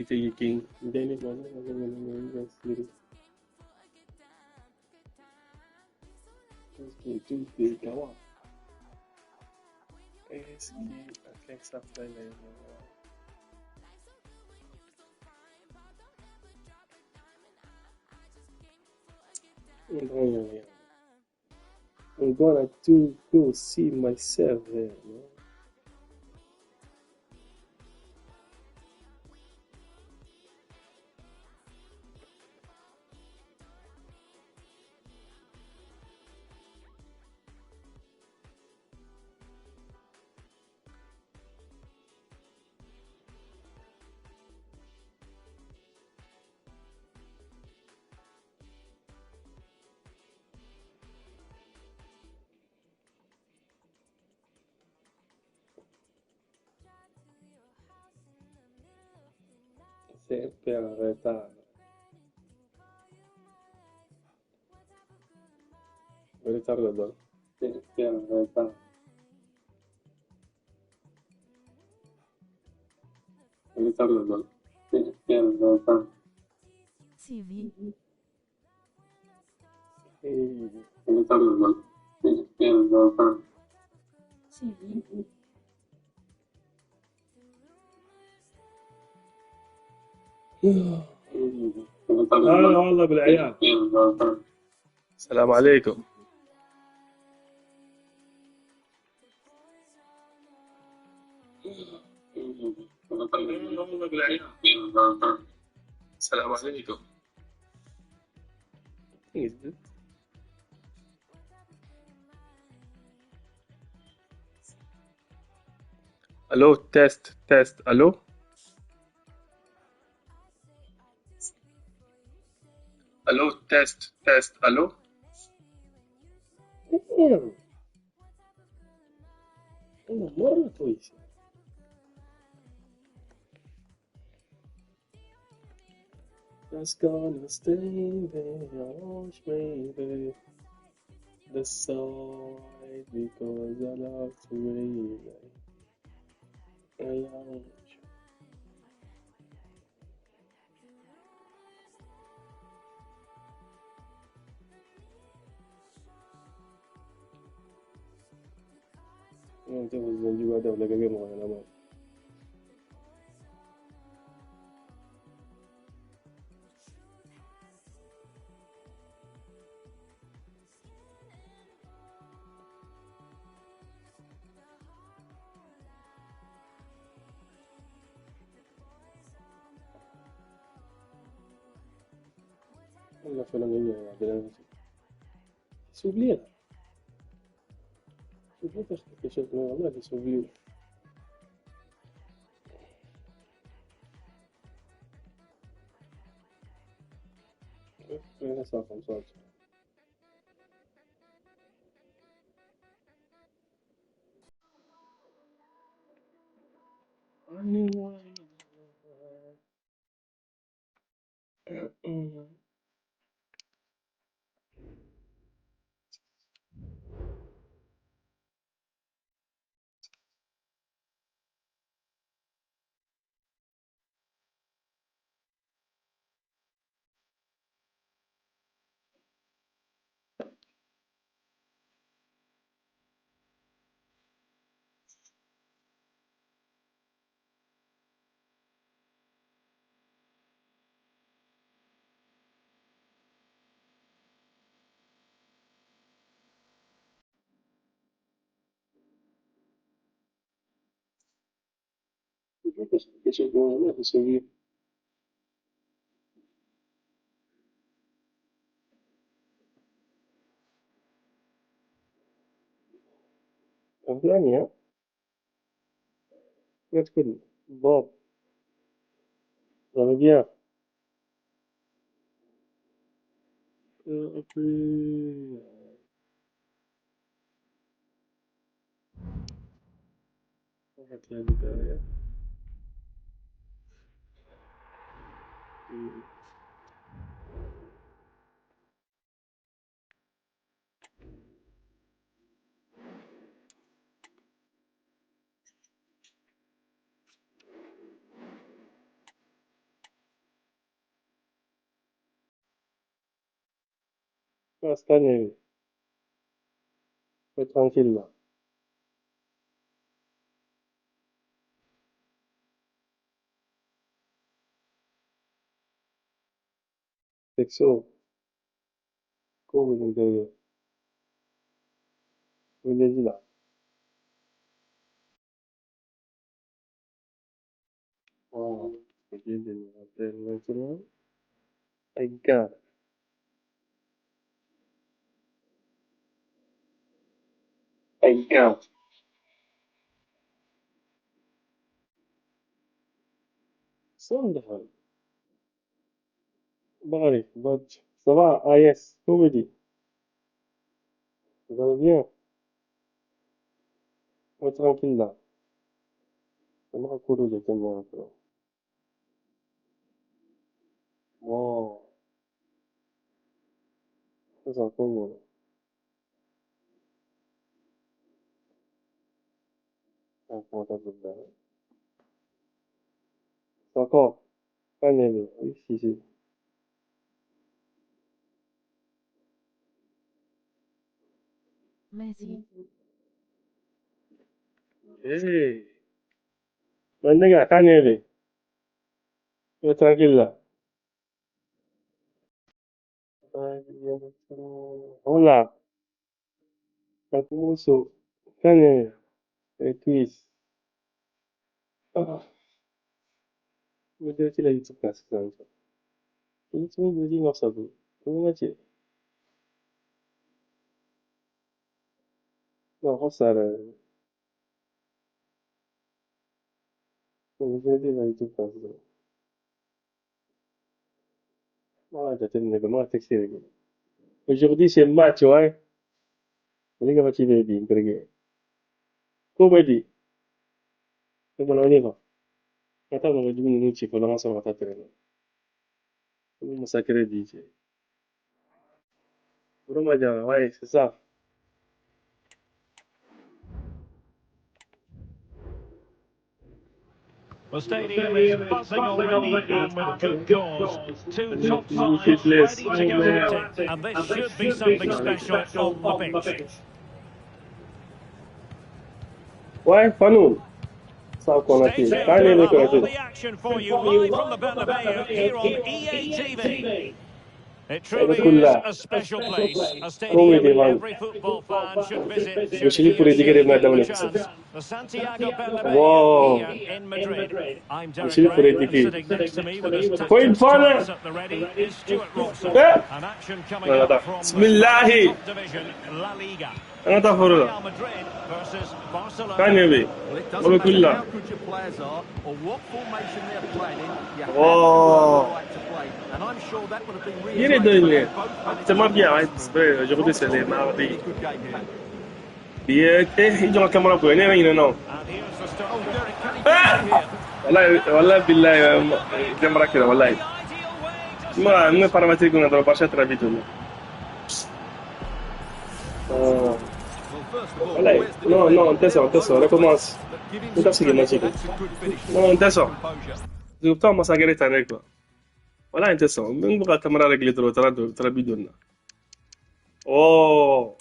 I'm gonna to go see myself there, man. Sempre en retard. Retard. Sempre en retard. Retard. Sempre en retard. CV. Retard. Sempre en retard. CV. هلا والله بالعيال. السلام عليكم. هلا والله بالعيال. السلام عليكم. الو test test الو. الو test test الو. والله مرة كويسة. Just gonna stay there, watch me the side because I love to wait. I love you. والله فيلم j'ai oublié là. J'ai oublié faire quelque chose, mais والله j'ai oublié. Ça comme ça. يعني ها تكون bon, ça va bien. Okay. Cette Sois tranquille là. Texo, comment vous allez? Vous l'avez là. Oh, maintenant. I got I got Sunderland. Bon, ça va? Ah yes, comédie. Vous allez bien? Ouais, tranquille là. Wow. Ça comment? Encore. Oui, si, si. Messi. Hey. Mandega, Kanebe. Tranquille. Hola. Kakumoso. Kanebe. Et twist. Ah. Aujourd'hui, c'est match, ouais. Comedy. On y va. Attends, on va sacré DJ. Ouais, c'est ça. The stadium is buzzing already and with good cause. Two top sides ready to go at it, and this should be something special on the pitch. Ouais, Fanou. Ça, qu'on a fait. All the action for you live from the Bernabeu here on EA TV. It truly is a special place, a stadium every football fan should visit. Should the Santiago Bernabeu here in Madrid. I'm Derek Ray, and sitting next to me with his tactics at the ready is Stuart Robson. And action coming up from the top division, La Liga. Real Madrid versus Barcelona. Well, it doesn't matter how good your players are or what formation they're playing in, you have to earn the right to play. And I'm sure that would have been reiterated by both managers. C'est bien, aujourd'hui c'est les mardis. Bien, ils ont la caméra pour non. والله بالله الكاميرا كده والله. ما paramétrique on a Barça très vite. Non, non, attention, attention, recommence. Non, attention. Zubta masakere tane quoi. Voilà, attention. Même pour la caméra réglée trop, trop bidon. Oh.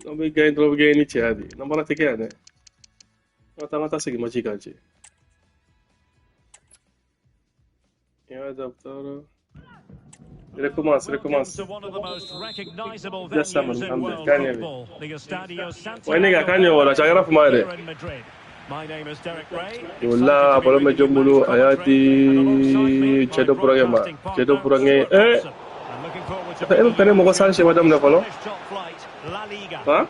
On va gagner, on va gagner ici, hadi. Non, voilà, t'es quoi, né? Attends, attends, c'est qui m'a dit quoi, Recommence, recommence. وين كان ولا شغله في مالي ولا بلوم جمبلو اياتي تشدو برغما تشدو برغي ايه ايه مغو سانشي مدام نفلو ها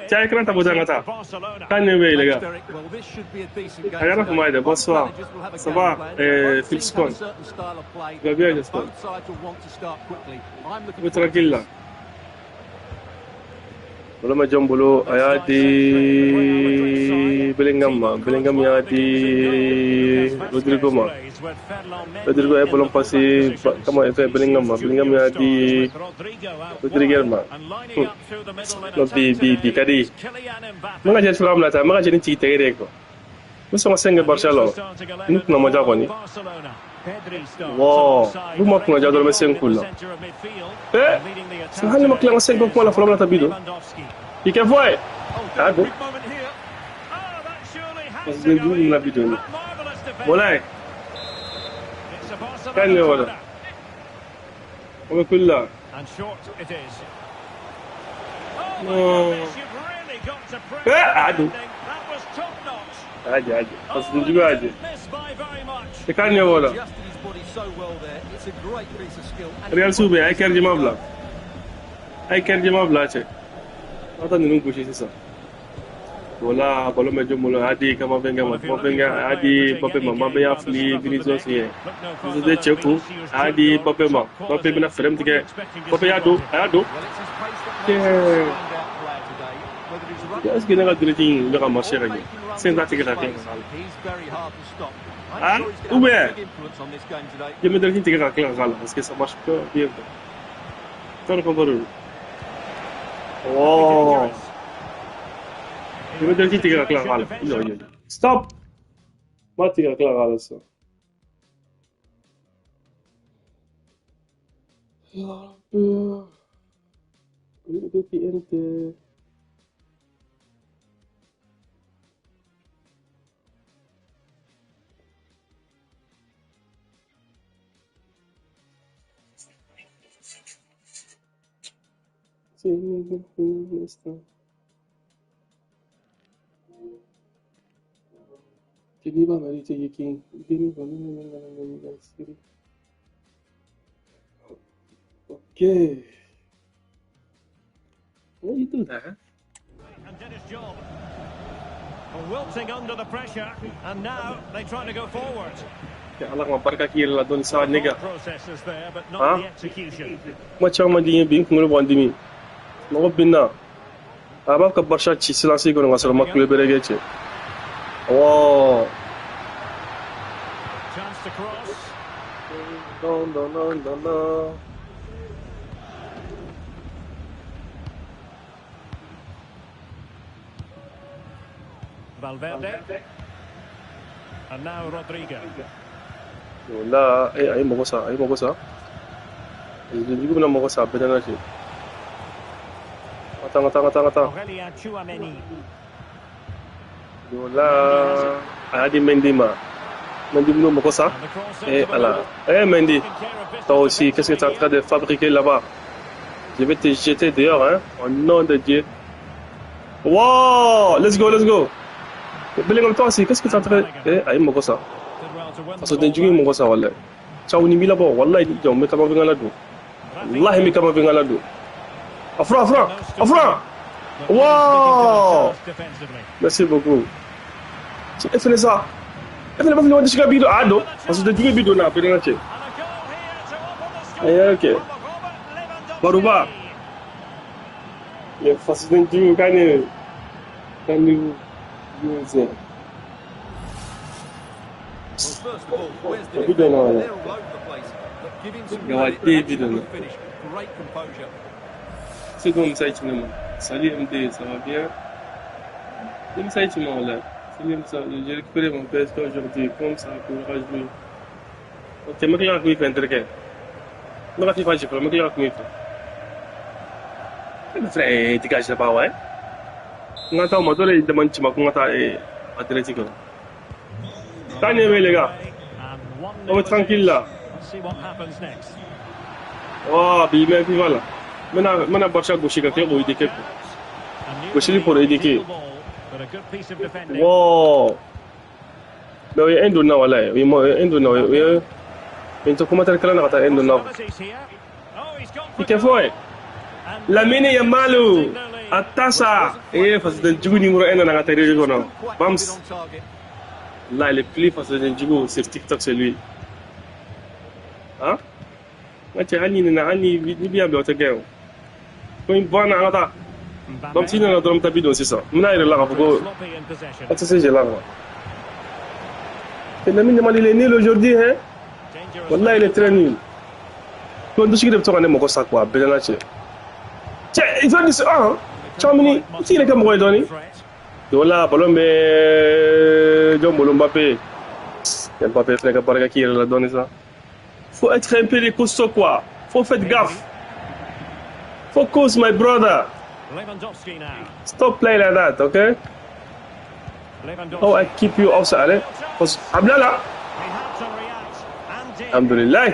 تاع كرانتا بوزانغا كان وي لغا شغله في مالي bonsoir ça va Phil Scone va bien j'espère. Tranquille là. Wala Jambolo ayati Bellingham Bellingham yati Rodrigo ma Rodrigo ay bolon passé kama fait Bellingham Bellingham yati Rodriguez ma no bi bi bi kadi manga je sulam la ta manga je ni ti tere ko muso ma senga Barcelona ni na mo jagoni Wow, n'u ma kunnaja dɔrɔn bɛ se n kun la. Eh, hali ma tila n ka 5 kuma la fɔlɔ, bɛna taa bi don. I kɛ fɔ ye. Ah bon. Parce que jugu bɛna bi don. Walayi. Kan ne wala. O bɛ kuli la. Non. Eh, a don. Aje, aje. Parce que jugu aje. I kan ne wala. Real Sube, ay kɛrɛ jama bila. Ay kɛrɛ jama bila cɛ. Aw ta ninnu gosi sisan. Voilà, ballon bɛ jɔn bolo, a y'a di Camavinga ma, Camavinga a y'a di Mbappé ma, Mbappé y'a fili Vinicius ye. Vinicius cɛ kun, a y'a di Mbappé ma, Mbappé bɛna fɛɛrɛ min tigɛ, Mbappé y'a don, a y'a don. Est-ce que ne ka direct in bɛ ka marcher ka ɲɛ? Sen t'a tigɛ ka kɛ ka k'a la. Ah, ou bien, je bɛ direct tigɛ ka kɛ ka k'a la parce que ça marche pas bien quoi. Tɔɔrɔ ka baro. Oh. Je bɛ direct tigɛ ka tila ka k'a la. Jɔ jɔ. Stop. Ma tigɛ ka tila ka k'a la sisan. VPN tɛ. Ok. What you do that? And did his job. Wilting under the pressure, and now they try to go forward. Ala ka barika k'i yɛrɛ la dɔɔni sa nigga. Processes there, but not the execution. Kuma caman di n ye bi, n kunkolo b'an dimi. Mɔgɔ bin na. A b'a ka Barca ci silence kɔnɔ ka sɔrɔ ma kulo bɛrɛ kɛ cɛ. Wow. Chance to cross. Non, non, non, non, non. Valverde. And now Rodrigo. Wala, eh, a ye mɔgɔ sa, a ye mɔgɔ sa. Jugu bɛna mɔgɔ sa a bɛɛ n'a cɛ. Ka taa, ka taa, ka taa, ka taa. Aurelien Tchouameni. Wala, a y'a di Mendy ma. Mendy bɛna mɔgɔ sa. And the cross Eh, into the ala. middle. Eh, Mendy. Taking care of business Toi aussi, qu'est-ce que tu es en train de fabriquer là-bas? Je vais te jeter dehors, hein, au nom de Dieu. Wow, let's go, let's go. Bellingham, toi aussi, qu'est-ce que tu es en train de... Eh, a ye mɔgɔ sa. Did well to win the Faso ball den jugu ye back. mɔgɔ sa, walayi. Caw ni b'i labɔ, walayi, ni jɔ, n bɛ Camavinga ladon. Wallahi, n bɛ Camavinga ladon. A fura, a fura, No a stopping fura. him. But really sticking to the Wow. task defensively. Merci beaucoup. E fɛnɛ sa. E fɛnɛ b'a fɔ ɲɔgɔn tɛ se ka bi don, a y'a don. Faso den jugu ye bi don na, a bɛɛ n'a cɛ. And a goal here to open the A y'a scoring kɛ. from Robert Lewandowski. Baruba. Ye faso den jugu k'a ne. K'a ni Jose. Well, first of all, where's the O bi don na defender? wala. They're all over the place. But give him some Gawa credit. den That's bi a don na. good finish. Great composure. C'est comme ça, tu m'as. Salut MD, ça va bien? Comme ça, tu m'as là. Salut ça, j'ai récupéré mon PS aujourd'hui, comme ça, pour rajouter. Ok, mais qu'est-ce que tu fais un truc? Mais qu'est-ce que tu fais? Mais qu'est-ce que tu fais? Mais frère, dégage là-bas, ouais. N ka taa o ma dɔ de dama ci ma ko n ka taa a direct kɔnɔ. Taa ɲɛ bɛ les gars. And On 1-0 est it tranquille is. là. Let's see what happens next. Oh, bi mɛ FIFA la. N bɛna Barca gosi ka tila k'o IDK kɛ. A new Gosili pour lead, IDK. ideal ball, but a good piece of defending. Wow. Mais o ye un don na walayi. O ye un don na o ye o ye n to commentaire kalan na ka taa un don na. Possibilities here. Oh, he's gone I for kɛ goal. fɔ ye. And Lamine Yamal extending their lead. a ta sa. Eh, fasoden jugu numéro 1 nana ka taa réseau kɔnɔ. Couldn't quite keep it Bams. on target. Là, il est plus fasoden jugu sur TikTok, c'est lui. Hein? N ka cɛ hali ni nana hali ni bi y'a bila o tɛ gɛn o. Ko in banna an ka taa. Bams Mbappe. i nana dɔrɔn n bɛ taa bi don sisan. N bɛna yɛrɛ la k'a fɔ ko Sloppy in possession. a tɛ se la quoi. Et Lamine Yamal, il est nul aujourd'hui, hein? Dangerous. Wallah, il est très nul. Ko n dusigi de bɛ to ka ne mɔgɔ sa quoi, a bɛɛ n'a cɛ. Cɛ, il faut dire ah, Tchouaméni, i t'i yɛrɛ kɛ mɔgɔ ye dɔɔni. Threat. Wala, ballon bɛ jɔn bolo Mbappé. Mbappé fɛnɛ ka barika k'i yɛrɛ la dɔɔni sa. Faut être un peu costaud quoi. Faut faire gaffe. Focus my brother. Stop playing like that, okay? Oh, I keep you offside. Allez. Abla là. Alhamdulillah.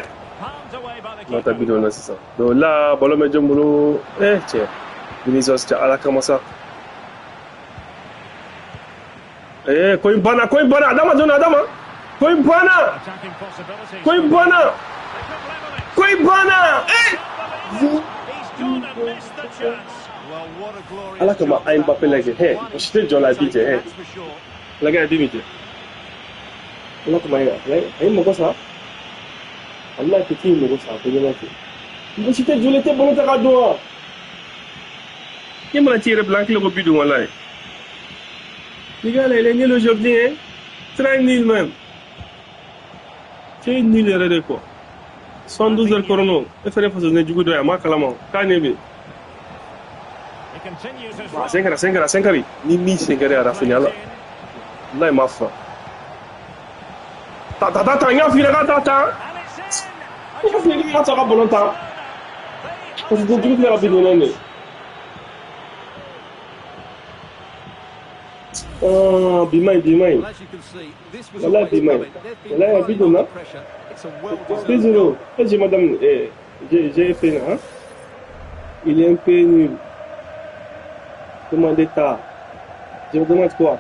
Non, t'as bu c'est ça. Donc là, ballon bɛ jɔn bolo. Eh, tiens. Vinicius, ala kama sa. Eh, ko in banna, ko in banna. Adama donna, Adama. Ko in banna. Ko in banna. Ko in banna. Eh! Ala kama a Mbappé lajɛ. Hey, o si tɛ jɔ la bi cɛ. Hey. Lajɛ a bi min cɛ. Ala kama a ye mɔgɔ sa. Walahi petit ye mɔgɔ sa a ko ɲɛna ten. Mɔgɔ si tɛ joli tɛ balo ta ka don wa. I mana t'i yɛrɛ bila an tila ko bi don walahi. Les gars là, il est nul aujourd'hui hein. Très nul même. C'est nul yɛrɛ de quoi. 72 heures chrono. E fɛnɛ faso ne jugu dɔ ye a ma kalama k'a ne bɛ. Sen kɛra sen kari. Ni min sen kɛra a Rafinha la. Walahi ma fa. Ta ta ta ta n y'a f'i ɲɛna k'a ta ta. I y'a f'i ɲɛna k'a ta ka ballon ta. Parce que jugu tila ka bin ninnu de. Oh, bi man ɲi bi man ɲi. Walahi bi man ɲi. Walahi a bi donna. 2-0. J'ai madame, j'ai fait hein. Il est un peu nul. Demandez tard. Je vous demande quoi?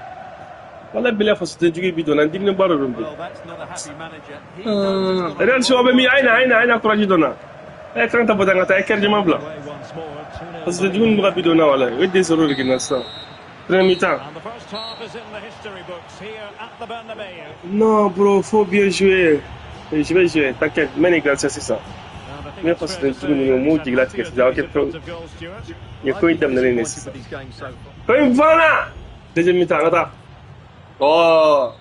Wala bila faso tɛ jugu bi donna digni baara dɔ bi. Real si bɛ min a y'a courage donna. A ye kan ta bɔ ka taa a ye kɛrɛ jama bila. Faso tɛ jugu ninnu bɛ ka bi donna wala. O ye 2-0 de kɛ na sisan. Premier mi-temps. Non bro, faut bien jouer. Je vais jouer, t'inquiète, mets les glaces, c'est ça. Mais parce que jugu ninnu m'u jigila tigɛ sisan, ok, nin ye ko in daminɛlen de sisan. Ko in banna! Deuxième mi-temps, an ka taa. Oh!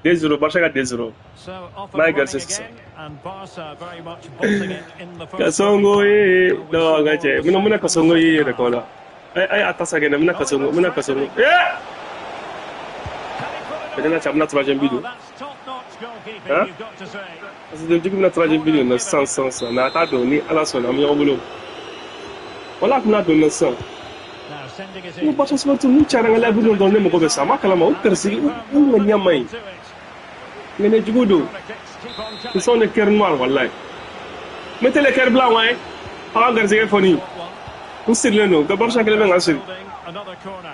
2-0, Barça ka 2-0. N'a ye glace sisan. Kasongo ye, non, n ka cɛ, n bɛna Kasongo ye yɛrɛ kɔ la. Ay, a ta sa kɛ n bɛna Kasongo, n bɛna Kasongo. Eh! Peut-être cɛ a bɛna troisième but don. Hein? Parce que jugu bɛna troisième but don na sisan sisan sisan, mais a t'a dɔn ni Ala sɔnna an bɛ ɲɔgɔn bolo. Wala a tun bɛna don na sisan. N ko Barça supporter n'u cayara n ka live dɔrɔn ne mago bɛ sa, a ma kalama u garisɛgɛ u ŋaniya man ɲi. Ŋaniya jugu don. Ils sont des cœurs noirs wallahi. Mettez les cœurs blancs ouais. A ka garisɛgɛ fɔni. N sirilen don, nka Barça kelen bɛ ka siri.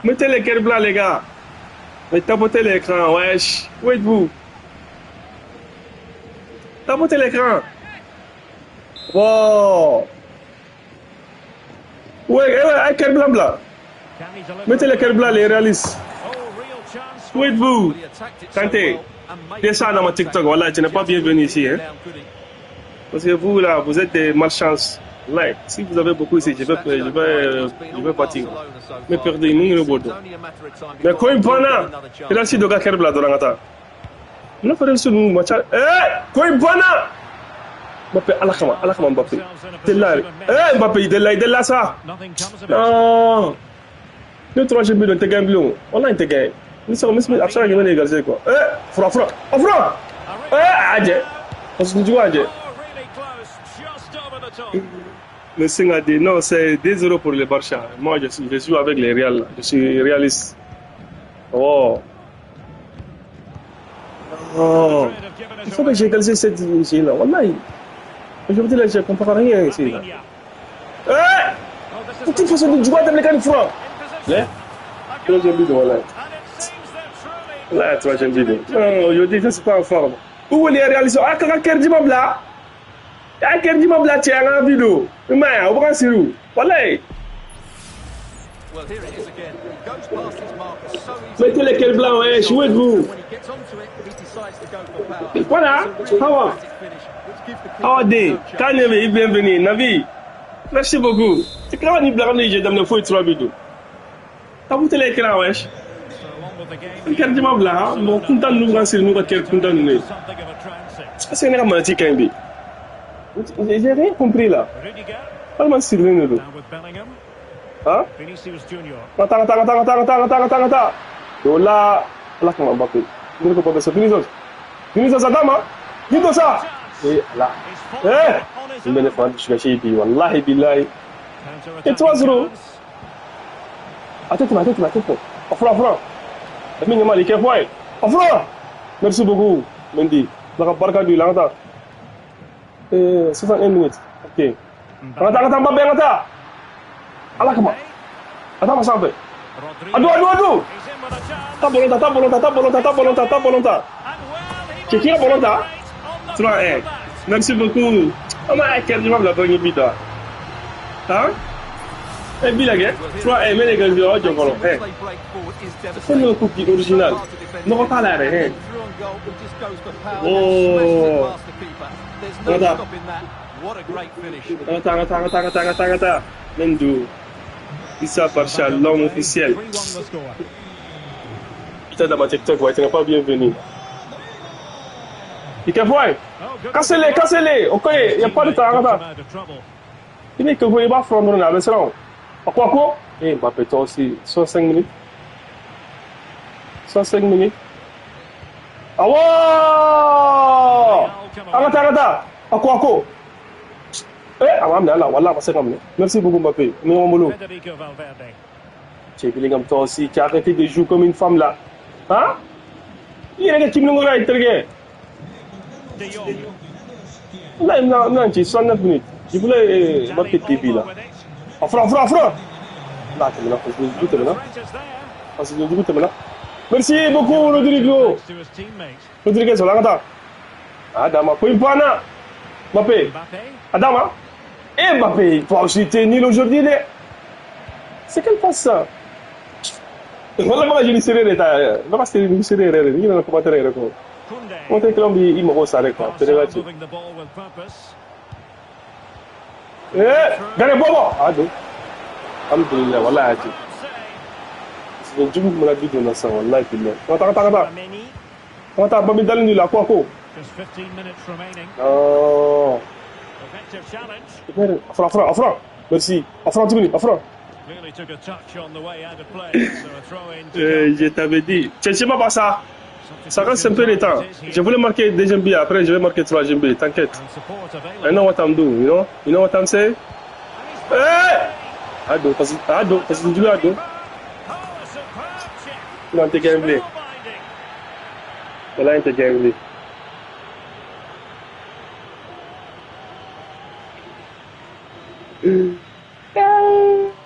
Mettez les cœurs blancs les gars. Mais tapotez l'écran, wesh. Où êtes-vous? Tapotez l'écran. Wow. Ouais, ouais, cœur blanc là. Mettez les cœurs blancs, les réalistes. Où êtes-vous? Kanté, descends dans ma TikTok, voilà, tu n'es pas bienvenu ici, hein. Parce que vous là, vous êtes des malchances. Like, si vous avez beaucoup ici, je vais partir. Mais perdez, nous ne le. Mais quand il banna, il a si de gars qui bla dans. Nous faisons ce nous match. Eh, quand il banna, Mbappé, Allah kama Mbappé. T'es là. Eh, Mbappé, il est là ça. Non. Nous troisième but, on te gagne bleu. On a un te gagne. Nous sommes absolument égalisés quoi. Eh, fra fra, oh fra. Eh, adje. On se dit adje. Le Singh a dit non, c'est 2-0 pour le Barça. Moi, je suis avec les Real. Je suis réaliste. Oh. Oh. Il faut que j'égalise cette ici là. Wallahi. Aujourd'hui, là, je ne comprends rien ici. Là. Eh! Petite façon de jouer avec les francs. Là, troisième but, voilà. Là, troisième but. Non, aujourd'hui, ça, c'est pas en forme. Où est les réalistes? Ah, quand il y a a kɛra juma bila cɛ an ka vidéo i m'a ye o bɛ ka siri walayi. Mettez les cœurs blancs, ouais, où êtes-vous? Voilà, Hawa. Hawa D, Kanebe, bienvenue, Navi. Merci beaucoup. C'est quand on y blague, j'ai donné fouille trois vidéos. T'as bouté l'écran, wesh. Kɛra juma bila, mɔgɔ kuntan ninnu ka siri n'u ka kɛrɛ kuntan ninnu ye. Est-ce que ne ka manati ka ɲi bi? J'ai rien compris là. Walima sirilen de don. Hein? Attends, attends, attends, attends, attends, attends, attends, attends. O la, ala kama Mbappé. Ne ko Mbappé, c'est Vinicius. Vinicius Adama. Vinicius. Eh là. Eh. Il mène fana dusukasi bi wallahi billahi. Et 3-0. A tɛ tɛmɛ, a tɛ tɛmɛ, a tɛ tɛmɛ. A fura, a fura. Lamine Yamal, i kɛ fɔ a ye. A fura. Merci beaucoup, Mendy. Ala ka barika don i la, an ka taa. Eh, 61 minutes. Ok. An ka taa, an ka taa, Mbappé, an ka taa. Ala kama. A taa ma sanfɛ. A don, a don, a don. Taa ballon ta, taa ballon ta, taa ballon ta, taa ballon ta, taa ballon ta. Cɛ k'i ka ballon ta. 3-1. Merci beaucoup. An b'a kɛ ɲuman bila dɔrɔn bi ta. Han? E bi lajɛ 3-1 mɛ ne ka jɔ jɔ kɔrɔ. Ɛ. Fɛn min ko bi original. Nɔgɔ t'a la yɛrɛ hɛ. Oh. An ka taa. An ka taa, an ka taa, an ka taa, an ka taa, an ka taa, an ka taa. Mendu. Issa Barcha, l'homme officiel. Putain, dans ma TikTok, ouais, tu n'es pas bienvenu. Il est ouais. Cassez-les, cassez-les. Ok, il n'y a pas de temps. Il est que vous pas prendre là, mais c'est là. Quoi, quoi? Eh, Mbappé, toi aussi. 65 minutes. 65 minutes. Ah ouais! Arrête, arrête. À quoi, quoi? Eh, ah, là, voilà, c'est comme. Merci beaucoup, Mbappé. Mais on boulot. Bellingham, toi aussi, tu as arrêté de jouer comme une femme là. Hein? Il y a des qui m'ont dit, là, il m'a dit 69 minutes. Je voulais marquer début là. Afra, afra, afra. Là, tu m'as là. Merci beaucoup, Rodrigo. Rodriguez, voilà. Adama, Poimpana. Mbappé. Adama. Et Mbappé, toi aussi, t'es nul aujourd'hui. C'est quelle passe ça? Voilà, moi, je suis sérieux. Moi, je suis sérieux. Il y a un commentaire. Commentaire que l'homme, il me rose avec quoi. Eh, gagne Bobo. Ah, donc. Alhamdulillah, wallah, haji. C'est du coup que je dit ça, wallah, billah. Attends, attends, attends. Attends, Bambi Dalini là, quoi, quoi. Oh. Afra, afra, afra. Merci. Afra, 10 minutes, afra. Je t'avais dit. Tu sais pas ça. Ça reste un peu de temps. Je voulais marquer deuxième but, après je vais marquer troisième but, t'inquiète. I know what I'm doing, you know? You know what I'm saying? Eh! Ado, parce que tu ado. Non, t'es gagné. Voilà, t'es gagné.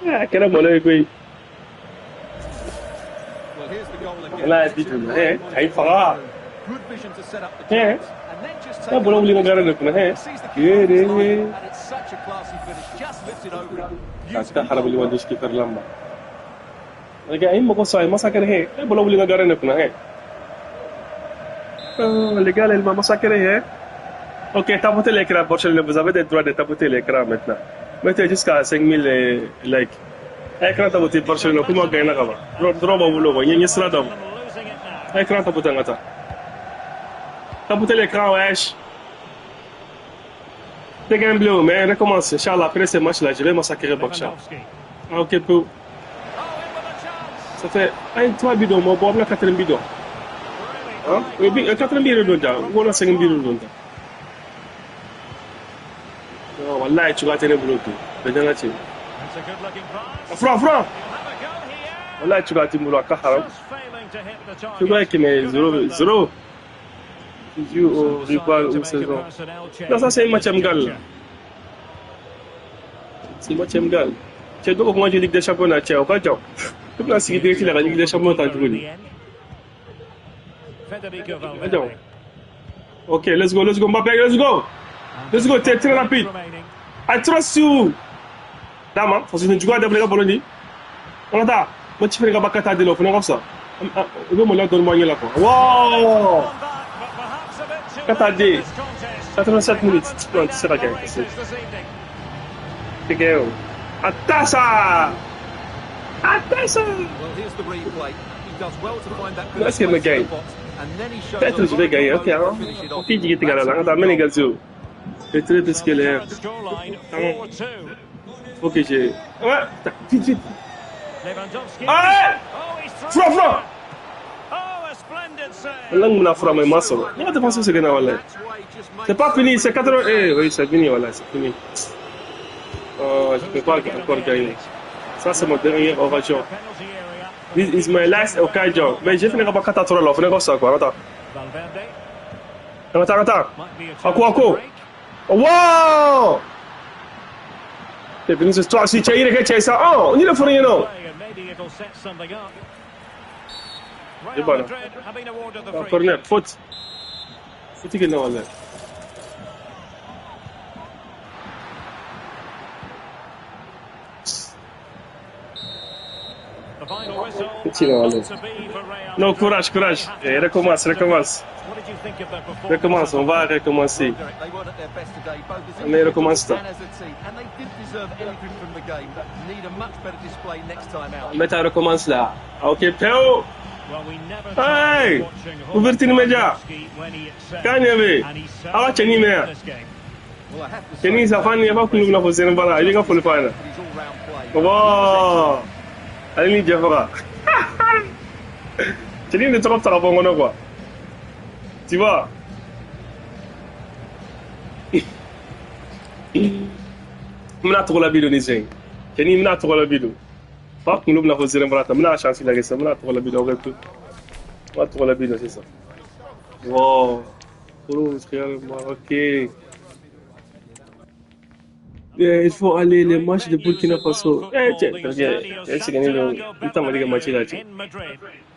Ah, quel bonheur, quoi. Là, dit eh, il fera. Eh, ah, bon, on voulait regarder le coup, eh. Eh, eh. Harap Lewandowski terlambat. Les gars, il m'a conseillé, massacré, eh. Bon, on voulait regarder le coup, eh. Les gars, il m'a massacré, eh. Ok, tapotez l'écran, Barcelone, vous avez des droits de tapoter l'écran maintenant. Mettez jusqu'à 5000 likes. Écran tapoté Barcelone, comment gagner là-bas? Drop au boulot, il y a une sera d'homme. Écran tapoté ngata. Tapotez l'écran, wesh. T'es gagné bleu, mais recommence. Inch'Allah, après ce match-là, je vais massacrer Barça. Ah, ok, peu. Ça fait 1, 3 bidons, moi, bon, la 4 bidon. Hein? Oui, 4 bidons, ou la 5 bidons. Oh, wallahi, tu vas tenir bloqué. Afra, afra. Wallahi, tu vas tenir bloqué. Tu vas qu'il met 0, 0. Tu joues au rival ou saison. Non, ça c'est un match amical. C'est un match amical. Tu as donc moi je Ligue des Champions là, tu as au cas. Tu peux la sécurité la Ligue des Champions t'as joué. Ok, let's go, Mbappé, let's go. Let's go, t'es très rapide. I trust you. Dama, parce que tu dois développer la Pologne. On a moi tu fais la bacata de l'eau, comme ça. On va me donner là quoi. Wow! 4D. 87 minutes. Non, c'est la guerre. C'est guerre. Attends. Est-ce qu'il me gagne? Peut-être que je vais gagner. Ok, hein? Ok, il est égal à la C'est très scolaire. Faut que j'ai. Ouais, vite, vite. Allez! Franc, franc! Là, on a frappé ma solo. Il y a défenseur c'est gagné voilà. C'est pas fini, c'est 80. Eh oui, c'est fini voilà, c'est fini. Oh, je peux pas encore gagner. Ça c'est mon dernier occasion. This is my last occasion. Mais j'ai fini par 4 là, fini comme ça quoi. Attends. Attends, attends. Ako ako. Wow! C'est fini ce soir si tu as eu ça. Oh, on y le fait rien non. Corner, faute. Faute que non là. Non, courage, courage. Et recommence, recommence. Recommence, on va recommencer. Mais recommence ça. Mais ça recommence là. Ok, Théo. Hey! Ouverture immédiate. Kanyebe. Awa cheni me. Cheni safani ya kunu na fosena bala. Ile ka foli fana. Wow! Allez ni Jafara. Cheni ne tɔgɔ ta ka bɔ n kɔnɔ quoi. Tu vois? N bɛna tɔgɔ la bi don ni sen. Cheni n bɛna tɔgɔ la bi don. Fa kunkolo bɛna fɔ zɛrɛn ta n bɛna chance lajɛ sisan n bɛna tɔgɔ la bi don aw ka to. N bɛna tɔgɔ la bi don sisan. Wow. Ok. Il faut aller les matchs de Burkina Faso. Eh, tiens, c'est gagné le temps de match là.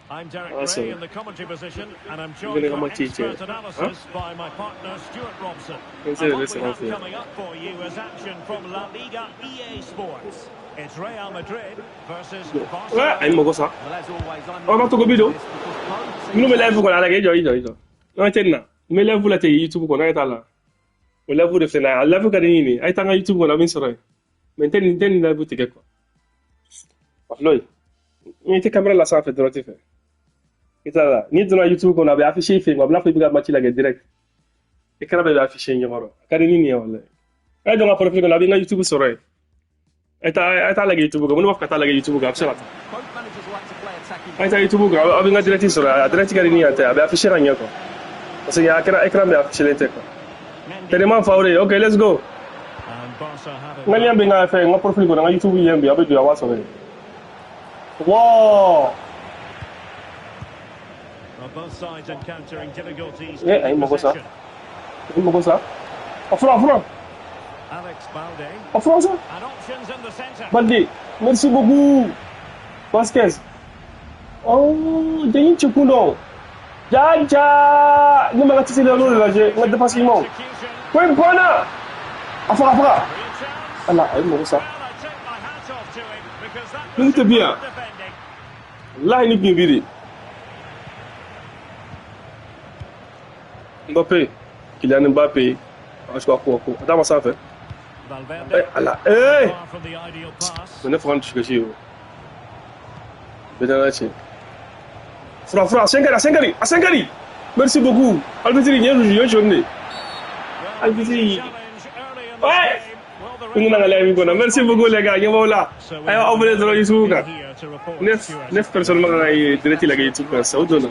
Ah, c'est bon. Match hein? Ouais, il m'a ça. On va tout gobido. Nous me lève qu'on a la gueule, il Non, tiens, me lève la télé YouTube qu'on a là. O lève de filɛ a lève ka di ɲini a ye taa n ka YouTube kɔnɔ a bɛ n sɔrɔ yen mais n tɛ nin lève tigɛ quoi. Walayi n tɛ caméra la sanfɛ dɔrɔn tɛ fɛ i t'a la n'i donna YouTube kɔnɔ a bɛ afficher i fɛ yen a bɛ n'a fɔ i bɛ ka match lajɛ direct écran bɛɛ bɛ afficher ɲɛkɔrɔ a ka di ni nin ye walayi a ye don n ka profil kɔnɔ a bɛ n ka YouTube sɔrɔ yen a ye taa lajɛ YouTube kan minnu b'a fɛ ka taa lajɛ YouTube kan a bɛ se ka taa a ye taa YouTube kan a bɛ n ka direct sɔrɔ yen a direct ka di ni yan tɛ a bɛ afficher ka ɲɛ quoi parce que écran bɛɛ afficher tɛ quoi. Tellement favoré. Ok, let's go. Nga bɛ n ka fɛn n ka profil kɔnɔ n ka YouTube lien bɛ yen a bɛ don a b'a sɔrɔ yen. Wow. Eh, a ye mago sa. A ye mago sa. A fura, a fura. A fura sa. Balde, merci beaucoup. Vasquez. Oh, jɛnni cɛ kun dɔn. Ja ja. Ne ma ka tisi la n'o de lajɛ n ka défense ɲumanw. Ko in banna. A faga, a faga. Ala, a ye mago sa. Ni tɛ bi yan. Walahi ni tun ye bi de. Mbappé, Kylian Mbappé. A ko ko a t'a ma sanfɛ. Eh ala, eh. Mais ne faga n dusukasi ye o. Bɛɛ n'a cɛ. Fura fura, a senkari, a senkari. Merci beaucoup. Albitiri, ɲɛ ye jaune de. Albitiri. Ouais. N nana live kɔnɔ. Merci beaucoup les gars, ɲɛ b'aw la. A y'aw abonné dɔrɔn YouTube kan. 9 personnes ma kan ka ye direct la kɛ YouTube kan sisan o donna.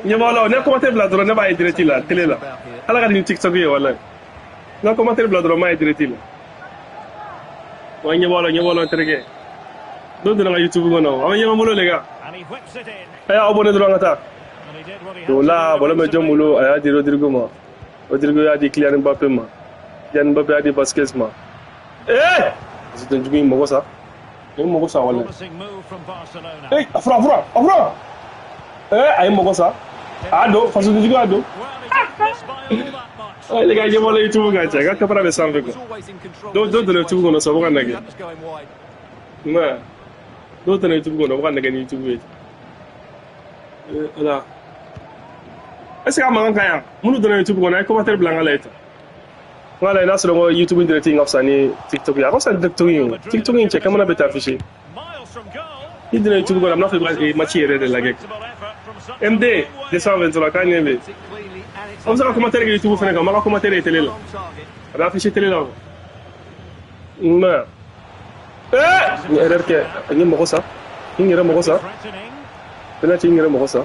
Ɲɛ b'aw la, ne commentaire bila dɔrɔn ne b'a ye direct la télé la. Ala ka di ni TikTok ye walayi. Ne commentaire bila dɔrɔn n b'a ye direct la. Wa ɲɛ b'aw la, ɲɛ b'aw la n terikɛ. Dɔw donna n ka YouTube kɔnɔ, aw bɛ ɲɔgɔn bolo les gars. A y'aw abonné dɔrɔn ka taa. Donc là, ballon bɛ jɔn bolo, a y'a di Rodrigo ma. Rodrigo y'a di Kylian Mbappé ma. Kylian Mbappé y'a di Vasquez ma. Eh! C'est un jugu in mago sa. A ye mago sa walayi. Eh, a fura, a fura, a fura. Eh, a ye mago sa. A y'a don, fasoden jugu y'a don. Eh, les gars, ɲɛ b'aw la YouTube kan cɛ. N ka caméra bɛ sanfɛ quoi. Dɔw donna YouTube kɔnɔ sa, u bɛ ka nɛgɛ. Ouais. Dɔw donna YouTube kɔnɔ, u bɛ ka nɛgɛ ni YouTube ye. Ala. Est-ce que a mankan ka ɲi yan? Minnu donna YouTube kɔnɔ, a ye commentaire bila n ka lajɛ tan. N ka lajɛ n'a sɔrɔ n ko YouTube direct in ka fisa ni TikTok ye. A ka fisa ni TikTok ye o. TikTok in cɛ caméra bɛ taa afficher. N'i donna YouTube kɔnɔ, a bɛ n'a fɔ i bɛ ka match yɛrɛ de lajɛ. MD 223 k'a ɲɛ bɛ. Aw bɛ se ka commentaire kɛ YouTube fana kan, n b'a ka commentaire ye télé la. A bɛ afficher télé la quoi. Mais eh! N ye erreur kɛ, n ye mɔgɔ sa. N yɛrɛ mɔgɔ sa. Penalty n yɛrɛ mɔgɔ sa.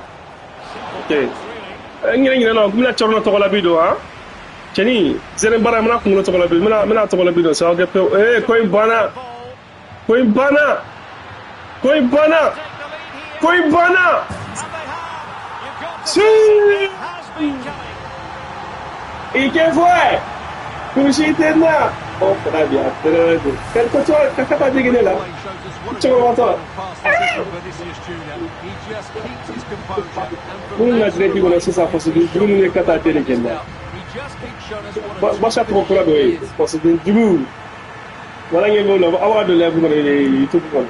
Ok. N yɛrɛ ɲinɛna n bɛna cɛrɔ tɔgɔ la bi don han. Cɛni zɛrɛn baara n bɛna kunkolo tɔgɔ la bi n bɛna tɔgɔ la bi don sa. Ok pewu. Ee ko in banna. Ko in banna. Ko in banna. Ko in banna. Si. ¿Y qué fue? Kurusi tɛ na. Oh, fana bi a fɛrɛ don. Ko cɛkɔrɔba ka taa jigin ne la. Cɛkɔrɔba. Minnu na direct kɔnɔ sisan fasoden jugu minnu ye ka taa teli kɛ na. Barça tɔgɔ kura dɔ ye fasoden jugu. Wala ɲɛ b'o la aw b'a don live kɔnɔ YouTube kɔnɔ.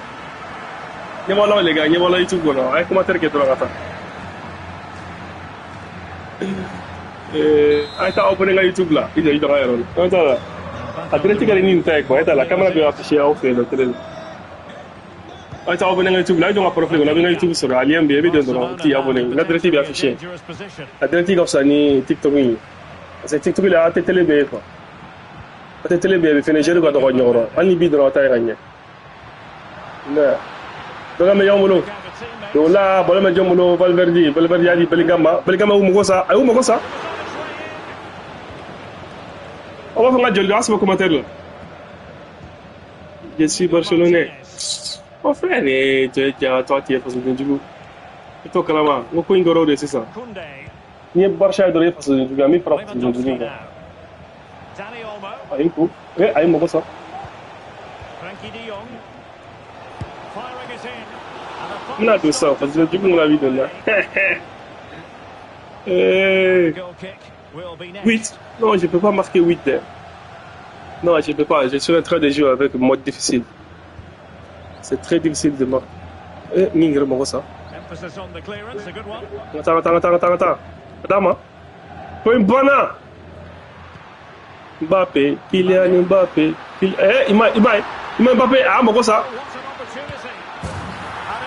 Ɲɛ b'aw la les gars, ɲɛ b'aw la YouTube kɔnɔ. A ye commentaire kɛ dɔrɔn ka taa. A ye taa abonné n ka YouTube la. I jɔ i jɔ n ka yɔrɔ la. An t'a la. A direct ka di ni nin ta ye quoi. E t'a la caméra bɛ afficher aw fɛ yen nɔ télé la. A ye taa abonné n ka YouTube la. A ye jɔ n ka profil kɔnɔ a bɛ n ka YouTube sɔrɔ a lien bɛ yen i bɛ don dɔrɔn t'i abonné. N ka direct bɛ afficher. A direct ka fisa ni TikTok in ye. Parce que TikTok la a tɛ télé bɛ yen quoi. A tɛ télé bɛ yen fɛnɛ jeune ka dɔgɔ ɲɔgɔn rɔ. Hali ni bi dɔrɔn a ta ye ka ɲɛ. Mais dɔ bɛ ɲɔgɔn bolo. O la ballon bɛ jɔn bolo Valverde. Valverde y'a di Bellingham ma. Bellingham y'u mago sa. A y'u mago sa. Aw b'a fɔ n ka joli don a sɛbɛn commentaire la. Je suis Barcelonais. Mon frère, eh, tu es toi tu es fasoden jugu. I t'o kalama. N ko ko in kɛra o de ye sisan. N'i ye Barça ye dɔrɔn i ye fasoden jugu ye. An b'i fara fasoden jugu in kan. A ye ko. Eh, a ye mago sa. N bɛna don sisan fasoden jugu min b'i don na. Eh, 8. Non, je peux pas marquer 8. Hein. Non, je peux pas. Je suis en train de jouer avec mode difficile. C'est très difficile de marquer. Eh, Ningre mago sa. Attends, attends, attends, attends, attends. Adama. Ko in banna. Mbappé, Kylian Mbappé. Eh, ima, ima, ima Mbappé, a mago sa.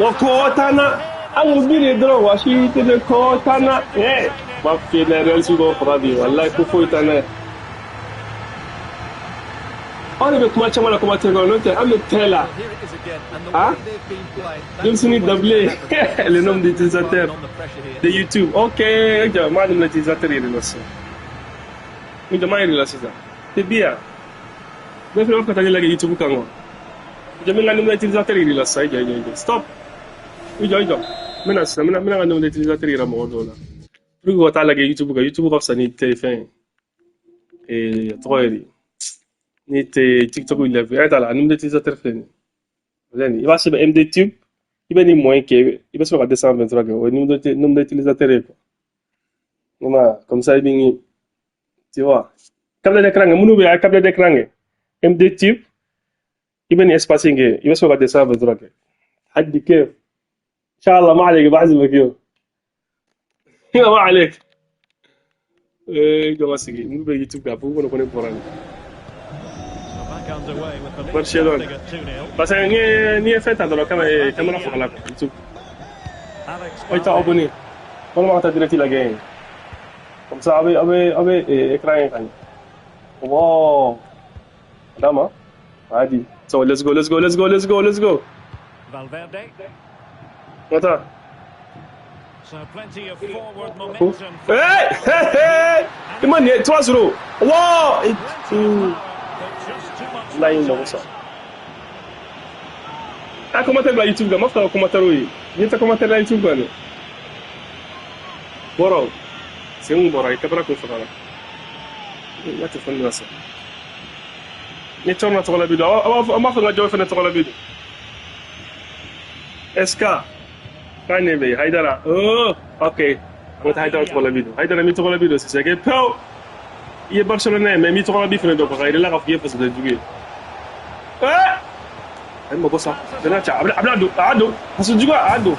Wa kotana. An ko bi de dɔrɔn wa si tɛ kotana. Eh, b'a f'i ye Real sugu faga bi wallahi ko foyi t'an na. Anw de bɛ kuma caman la commentaire kɔnɔ n'o tɛ an bɛ tɛ la. Hein? Denmisɛnnin Dablé, le nombre d'utilisateurs de YouTube. Ok, jɔ n b'a nombre d'utilisateurs yɛrɛ la sisan. N jɔ n b'a yɛrɛ la sisan. C'est bien. Bɛɛ fana b'a fɛ ka taa ne lajɛ YouTube kan quoi. Jɔ n bɛ n ka nombre d'utilisateurs yɛrɛ la sisan. I jɔ i jɔ i jɔ. Stop. I jɔ i jɔ. N bɛna sisan n bɛna n ka nombre d'utilisateurs yira mɔgɔ dɔw la. Pour que ka taa lajɛ YouTube kan. YouTube ka fisa ni tɛ fɛn ye. Eh, a tɔgɔ ye di? Ni tɛ TikTok live. A t'a la nombre d'utilisateurs filɛ nin ye. Filɛ nin ye. I b'a sɛbɛn MD Tube. I bɛ nin moyen kɛ i bɛ sɔrɔ ka 223 kɛ o ye nombre d'utilisateurs ye quoi. I m'a ye comme ça i bɛ ɲi tu vois. Câble d'écran kɛ minnu bɛ yen a ye câble d'écran kɛ MD Tube i bɛ nin espace in kɛ i bɛ sɔrɔ ka 223 kɛ. حدي كيف؟ ان شاء الله ما عليك بعزمك يوم. ما عليك. Eh, jɔ ka sigi minnu bɛ YouTube kan a fɔ ko ne bɔra nin. Barcelone. Parce que n'i ye fɛn ta dɔrɔn caméra caméra fagala quoi YouTube. Aw ye taa abonné. Walima ka taa direct lajɛ yen. Comme ça aw bɛ écran ye ka ɲɛ. Wow. Adama. Hadi. So let's go, let's go, let's go, let's go, let's go. Valverde. Attends. So plenty of forward momentum. Hey, hey, hey. I ma nin ye 3-0. Wow. Là, il mago sa. A commentaire bila YouTube kan, n b'a fɛ ka commentaire ye. N tɛ commentaire la YouTube kan dɛ. Bɔra o. Sen kun bɔra, i caméra kun fagara. N ka téléphone bɛna sa. N ye cɛw na tɔgɔ la bi don. Aw b'a fɔ an b'a fɛ n ka jɔn fɛnɛ tɔgɔ la bi don. SK. K'a ɲɛ bɛ yen Hayidara. Oh, ok. An ka taa Hayidara tɔgɔ la bi don. Hayidara mi tɔgɔ la bi don sisan kɛ pewu. I ye Barcelona ye mais mi tɔgɔ la bi fɛnɛ dɔn quoi ka yir'i la k'a fɔ k'i ye fasoden jugu ye. Eh! A ye mago sa. Bɛna ca a bɛna don a y'a don faso jugu a y'a don.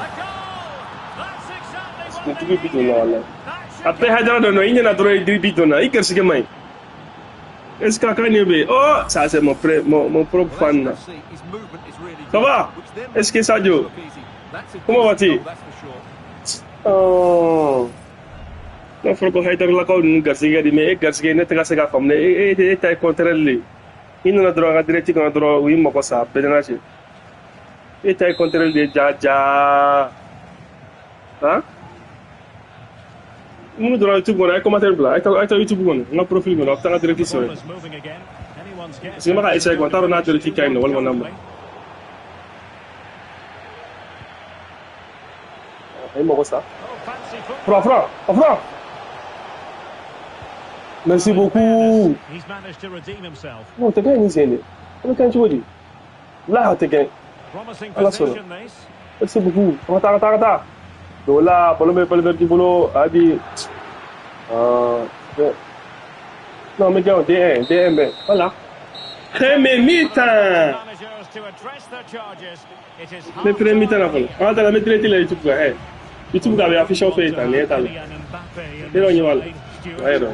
Fasoden jugu bi don na walayi. A bɛɛ Hayidara dɔ nɔ i ɲɛna dɔrɔn i bi don na i garisɛgɛ man ɲi. SK k'a ɲɛ bɛ yen. Oh, ça c'est mon pré, mon propre fan là. Ça va? Est-ce que Sadio? Comment vas-tu? Oh. N'a fɔra ko Hayidara lakaw ninnu garisɛgɛ di mais e garisɛgɛ ne tɛ ka se k'a faamu dɛ e e e ta ye contraire le i nana dɔrɔn an ka direct kɔnɔ dɔrɔn u y'i mago sa bɛɛ nana cɛ e ta ye contraire de ye ja ja han. Minnu donna YouTube kɔnɔ, a ye commentaire bila. A ye taa YouTube kɔnɔ, n ka profil kɔnɔ, a bɛ taa n ka direct sɔrɔ yen. Parce que n bɛ ka essayer quoi, n t'a dɔn n'a direct ka ɲi nɔ walima n'a ma ɲi. A ye mɔgɔ sa. Fura, fura, a fura. Merci beaucoup. Non, tɛ kɛ nin sen de. A bɛ kɛ cogo di? Walahi a tɛ kɛ. Ala sɔnna. Merci beaucoup. An ka taa, an ka taa, an ka taa. Donc là, ballon bɛ Valverde bolo, a di. Non, mais gars, D1, D1 bɛ. Voilà. Premier mi-temps. Ne premier mi-temps na fɔlɔ. An ka taa la, n bɛ direct la YouTube kan. Eh. YouTube kan a bɛ affiché aw fɛ yen tan, nin ye t'a la. Ne yɛrɛ ɲɛ b'a la. A yɛrɛ.